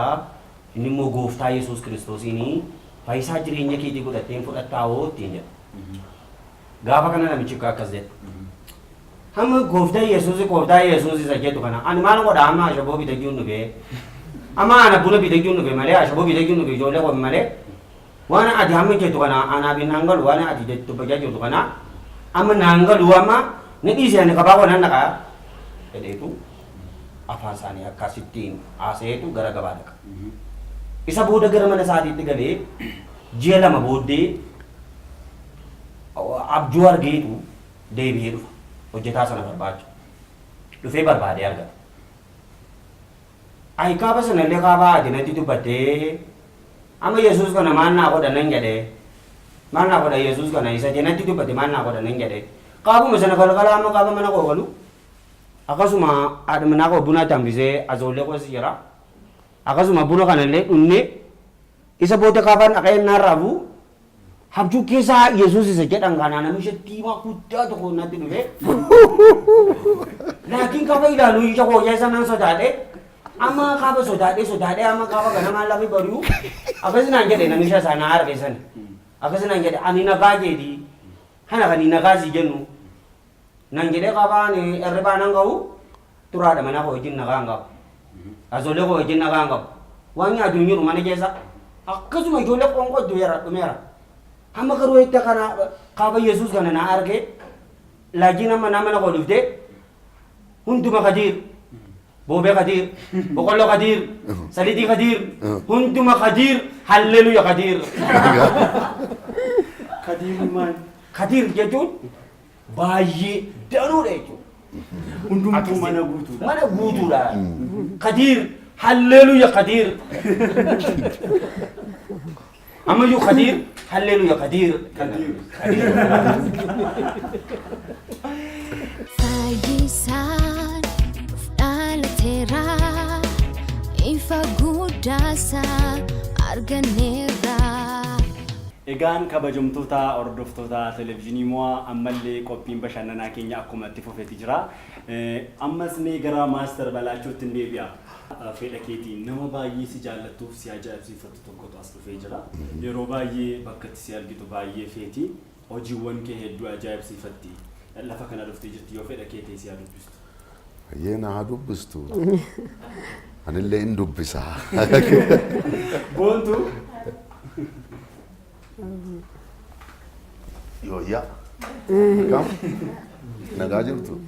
inni immoo gooftaa Yesuus Kiristoosiin fayyisaa jireenya keetii godhatteen fudhattaa hoo?" ittiin jedha. Gaafa kana namichi akkas jedha. "Hamma gooftaa Yesuus, gooftaa Yesuus isa jedhu kana ani maal godha? Amma ashaboo bitachuun dhufe. Amma ana buna bitachuun dhufe malee, ashaboo bitachuun dhufe ijoollee qofi malee, waan ati hamma jettu kana anaaf hin hangalu, waan ati dubbachaa jirtu kana amma naan galu, amma ni dhiise, ani kabaa koo nan dhaqa," jedheetu afaan isaanii akkasittiin haasa'eetu gara gabaa dhaqa. Isa booda gara mana isaatiitti galee ji'a 2 booddee abjuu argeetu deebi'ee dhufa. Hojjetaa sana barbaacha. Dhufee barbaadee argata. "Ayi, kaaba sanallee kaabaa ati natti dubbattee, amma Yesuus kana maal naa godha nan jedhee, maal naa godha Yesuus kana isa ati natti dubbatte maal naa godha nan jedhee, kaabuma sana galgala amma kaaba mana koo galu akkasuma haadha manaa koo buna tambisee azoollee koos jira, akkasuma buna kanallee dhunnee, isa booda kaabaan dhaqee naan raafu abjuu keessaa Yesuus isa jedhan kanaa namicha diimaa guddaa tokko natti dhufe. Laakiin kaaba ilaalu ija koo keessa nan sodaadhe. Amma kaaba sodaadhe sodaadhe, amma kaaba ganamaan lafi bari'u akkas naan jedhe namicha isaa na arge sana. Akkas naan jedhe, "Ani nagaa jeeti. Kana kan nagaa si jennu," nan jedhee. Kaaba ani hirribaa nan ga'u turaadha, mana koo wajjin nagaa hin qabu. Azolee koo wajjin nagaa hin qabu. Waan nyaatu hin jiru mana keessa. Akkasuma ijoollee qoonqoo du'eera dhumeera. Hamma garuu itti kana kaaba Yesuus kana na arge, laajiin amma nama mana koo dhuftee hunduma kadiir. Boobee kadiir, boqqolloo kadiir, saliixii kadiir, hunduma kadiir, halleluya kadiir. Kadiirri maal? Kadiir jechuun baay'ee danuudha jechuudha. Hundumtuu mana guutuudha. Mana guutuudha. Kadiir, halleluya kadiir. Ammayyuu kadiir, halleluya kadiir. Kadiir. Fayyisaan nuuf dhalateera, ifa guddaasaa arganneerra. Egaan kabajamtoota hordoftoota televizyiinii mo'aa, ammallee qophiin bashannanaa keenya akkuma itti fufetti jira. Ammas mee gara Maaster Balaachootti hin deebi'a. Fedha keetiin nama baay'ee si jaallattuuf si ajaa'ibsiifattu tokkotu as dhufee jira. Yeroo baay'ee bakka itti si argitu baay'ee feeti. Hojiiwwan kee hedduu ajaa'ibsiifatti. Lafa kana dhuftee jirti yoo fedha kee ta'e si haa dubbistu. Hayyee na haa dubbistu. Anillee hin dubbisa. Boontuu. Yooyyaa. Kam? Nagaa jirtu?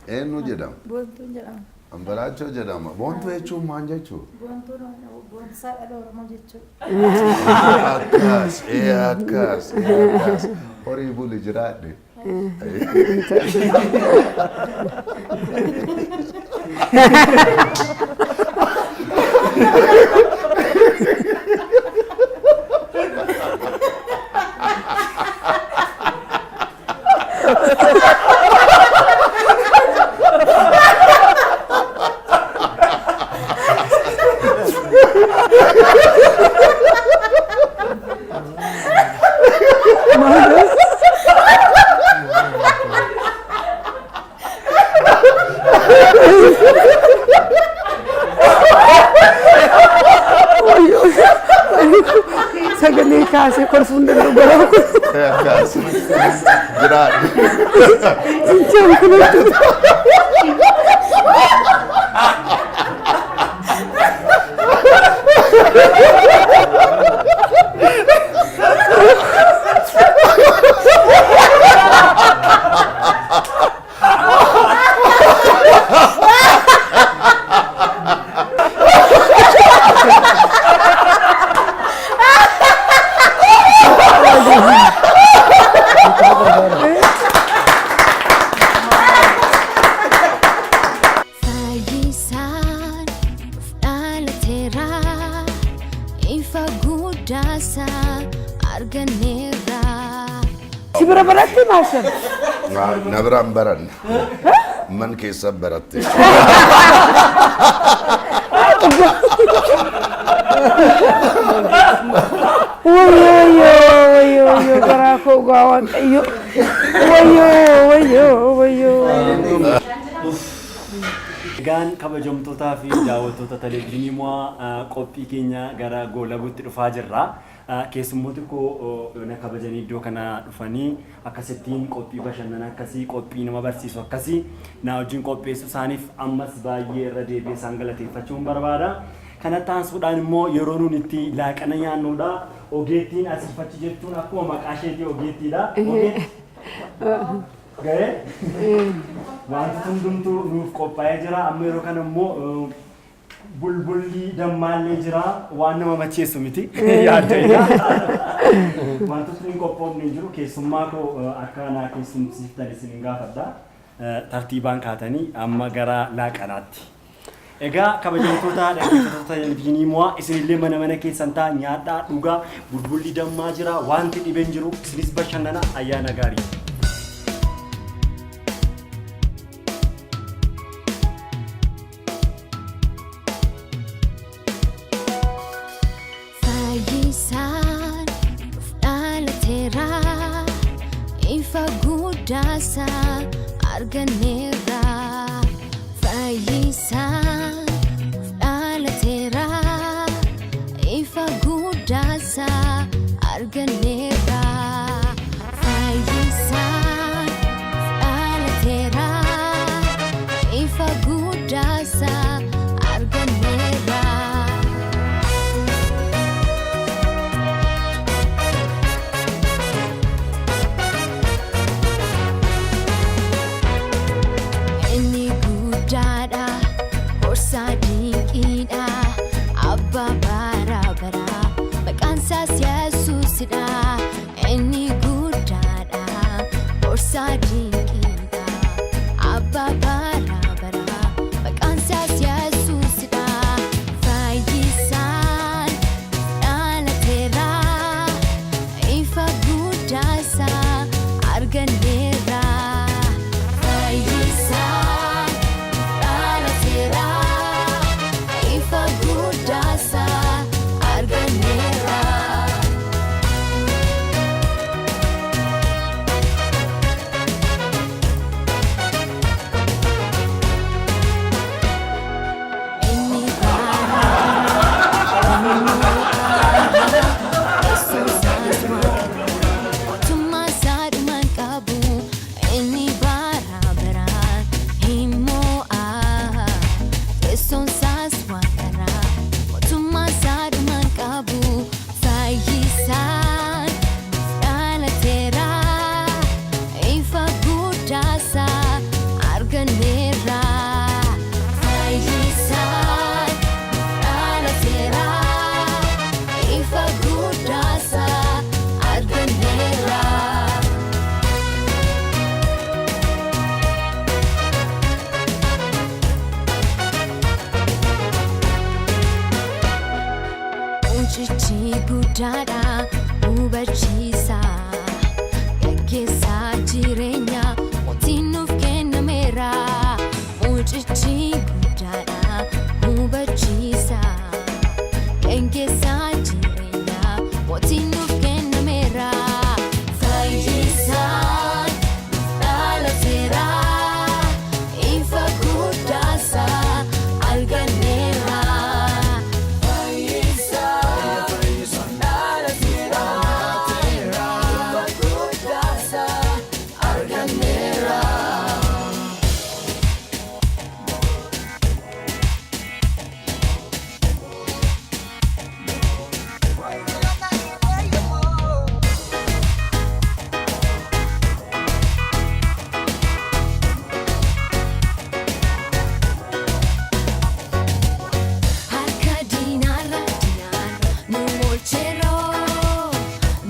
Eenyu jedhama? Boontuun jedhama. Ambaraachoo jedhama. Boontuu jechuun maal jechuu? Boontuun boonsaa dhala Oromoo jechuudha. Akkas, ee akkas, ee akkas. Horii buli jiraadhe. Sagalee kaasee kolfuun danda'u garaa kun. Ee akkas. Jiraadhe. Fincaan kun hojjetu. Fayyisaan dhalateera ifa guddaasaa arganneerra. Si bira baratte maashan? Na biraan baranne. Man keessa baratte. Wayyoo wayyoo wayyoo garaa koo gaa waaqayyo. Wayyoo wayyoo wayyoo. Egaan kabajamtootaa fi daawwattoota televezyiinii mo'aa qophii keenya gara goolabuutti dhufaa jirra. Keessummooti koo na kabajanii iddoo kana dhufanii akkasittiin qophii bashannanaa akkasii qophii nama barsiisu akkasii na wajjin qopheessuu isaaniif ammas baay'ee irra deebi'ee isaan galateeffachuun barbaada. Kanatti aansuudhaan immoo yeroo nuti itti laaqana nyaannudha. Ogeettiin asiif achi jechuun akkuma maqaa isheetii ogeettiidha. Ogeetti ga'ee wanti hundumtuu nuuf qophaa'ee jira. Amma yeroo kana immoo bulbulli dammaallee jira. Waan nama macheessu miti. Yaaddeedha. Wantootni hin qophoofne hin jiru. Keessummaa koo akka naa keessumsiiftan isin hin gaafadha. Tartiibaan kaatanii amma gara laaqanaatti. Egaa kabajamtoota dhaggeeffattoota televezyiinii mo'aa isinillee mana mana keessan ta'a nyaadhaa dhugaa bulbulli dammaa jira wanti dhibeen jiru isinis bashannana ayyaana gaarii. Fayyisaan dhalateera ifa guddaasaa arganneerra. Fayyisaan dhalateera ifa guddaasaa arganneerra. Fayyisaan dhalateera ifa guddaasaa arganneerra. Inni guddaadha, gorsaa dinqiidha, abbaa bara baraa, maqaan isaas Yesuusidha. Inni guddaadha, gorsaa dinqiidha, abbaa bara baraa, maqaan isaas Yesuusidha. Fayyisaan dhalateera, ifa guddaasaa arganneerra. Fayyisaan dhalateera, ifa Teessoon isaas waaqarraa mootummaa isaa dhumaan qabu. Fayyisaan dhalateera, ifa guddaasaa arganneerra. Fayyisaan dhalateera, ifa guddaasaa arganneerra. Mucichi guddaadha hubachiisa, gaggeessaa jireenya mootiin nuuf kennameera. Mucichi guddaadha hubachiisa, gaggeessaa jireenya mootiin nuuf kennameera. Fayyisaan dhalateera, ifa guddaasaa arganneera. Harka diinaarra diinaarra nu oolcheeroo,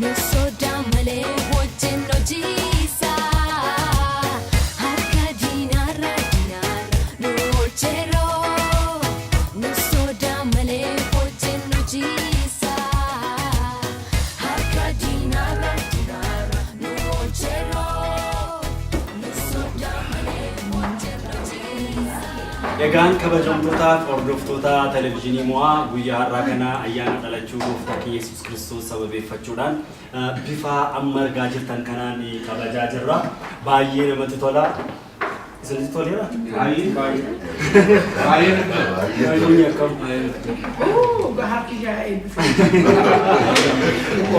nu sodaa malee wajjin hojiisa. Harka diinaarra diinaarra nu oolcheeroo, nu sodaa malee wajjin hojiisa. Harka diinaarra diinaarra nu oolcheeroo, nu sodaa malee wajjin hojiisa. Egaan kabajamtootaaf hordoftoota televizyiinii Mo'aa, guyyaa har'aa kana ayyaana dhalachuu gooftaa keenya Yesuus Kiristoos sababeeffachuudhaan bifa amma argaa jirtan kanaan kabajaa jirra. Baay'ee namatti tola. Isinitti toleera? Baay'ee baay'ee. Baay'ee akkam? Harki ishee eebbifame.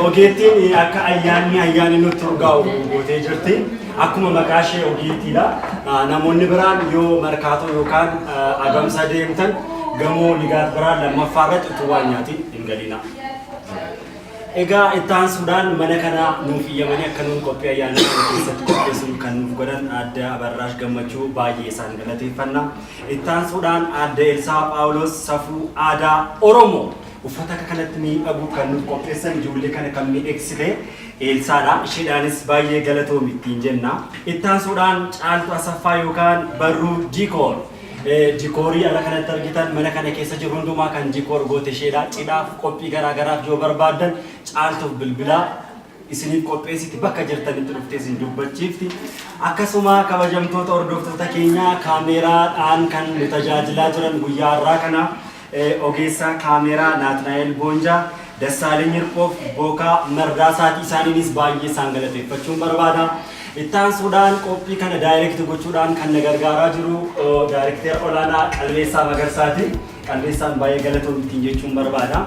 Ogeettiin akka ayyaanni ayyaanni nutti urgaa'u gootee jirti. Akkuma maqaa ishee ogeettiidha. Namoonni biraan yoo Markaatoo yookaan Agamsa deemtan, gamoo Nigaat biraan lammaffaa irratti utuu waan nyaatiin hin galina. Egaa itti aansuudhaan mana kana nuuf iyyamanii akka nuun qophii ayyaana kana keessatti qopheessuun kan nuuf godhan Aadde Abarraash Gammachuu baay'ee isaan galateeffanna. Itti aansuudhaan Aadde Elsaa Phaawulos safuu aadaa Oromoo uffata akka kanatti miidhagu kan nuuf qopheessan, ijoollee kana kan miidhagsite Eelsaadha. Isheedhaanis baay'ee galatoomi ittiin jenna. Itti aansuudhaan Caaltu Asaffaa yookaan Barruu Diikoor. Dikoorii ala kanatti argitan, mana kana keessa jiru hundumaa kan decor goote isheedha. Cidhaaf, qophii garaa garaaf yoo barbaaddan Caaltuuf bilbilaa, isiniif qopheessiti, bakka jirtanitti dhuftee isin dubbachiifti. Akkasuma kabajamtoota hordoftoota keenyaa, kaameeraadhaan kan nu tajaajilaa jiran guyyaa har'aa kana ogeessa kaameeraa Naatnaa'el Boonjaa, Dassaaleny Hirphoof Bookaa Mardaasaati. Isaaniinis baay'ee isaan galateeffachuun barbaada. Itti aansuudhaan qophii kana direct gochuudhaan kan na gargaaraa jiru daayirekteera olaanaa Qalbeessaa Magarsaati. Qalbeessaan baay'ee galatoom ittiin jechuun barbaada.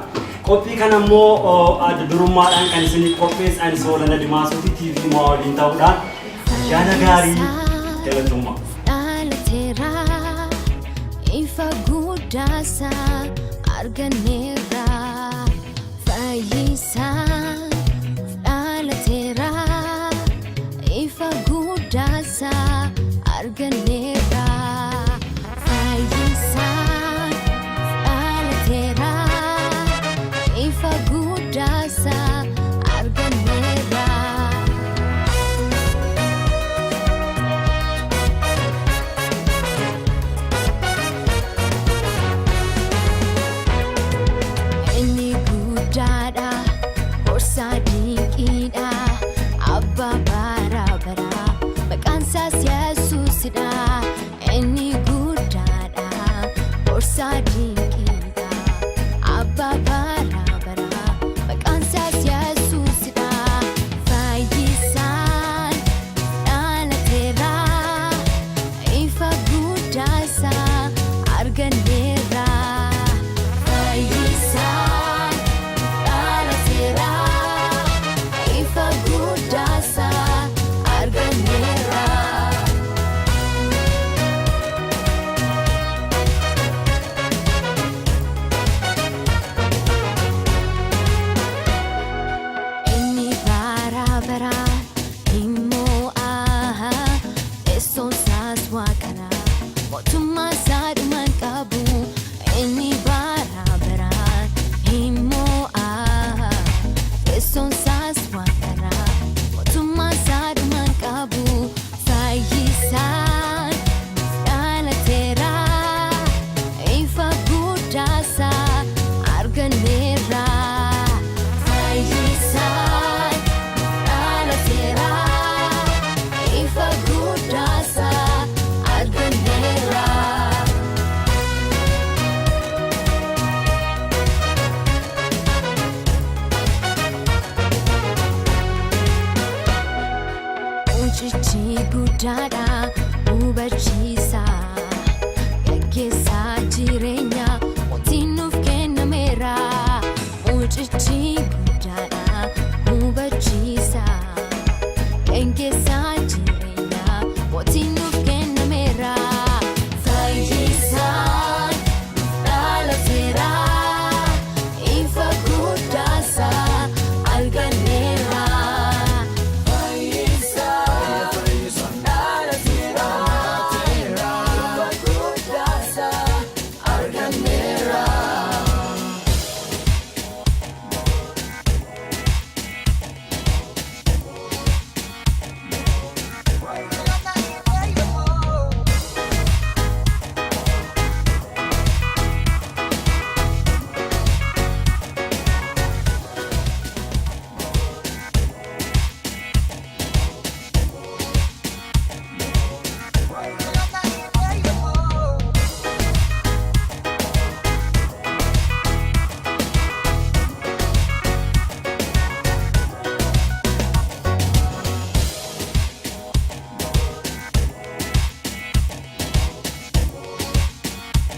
Qophii kana immoo adda durummaadhaan kan isiniif qopheesse ani Soolana Dimaasuuti, TV Mo'aa waliin ta'uudhaan. Ayyaana gaarii, galatooma. Dhalateera, ifa guddaasaa arganneerra. Fayyisaan dhalateera, ifa guddaasaa arganneerra. Fayyisaan dhalateera, ifa guddaasaa arganneerra. Inni guddaadha. Maqaasaa.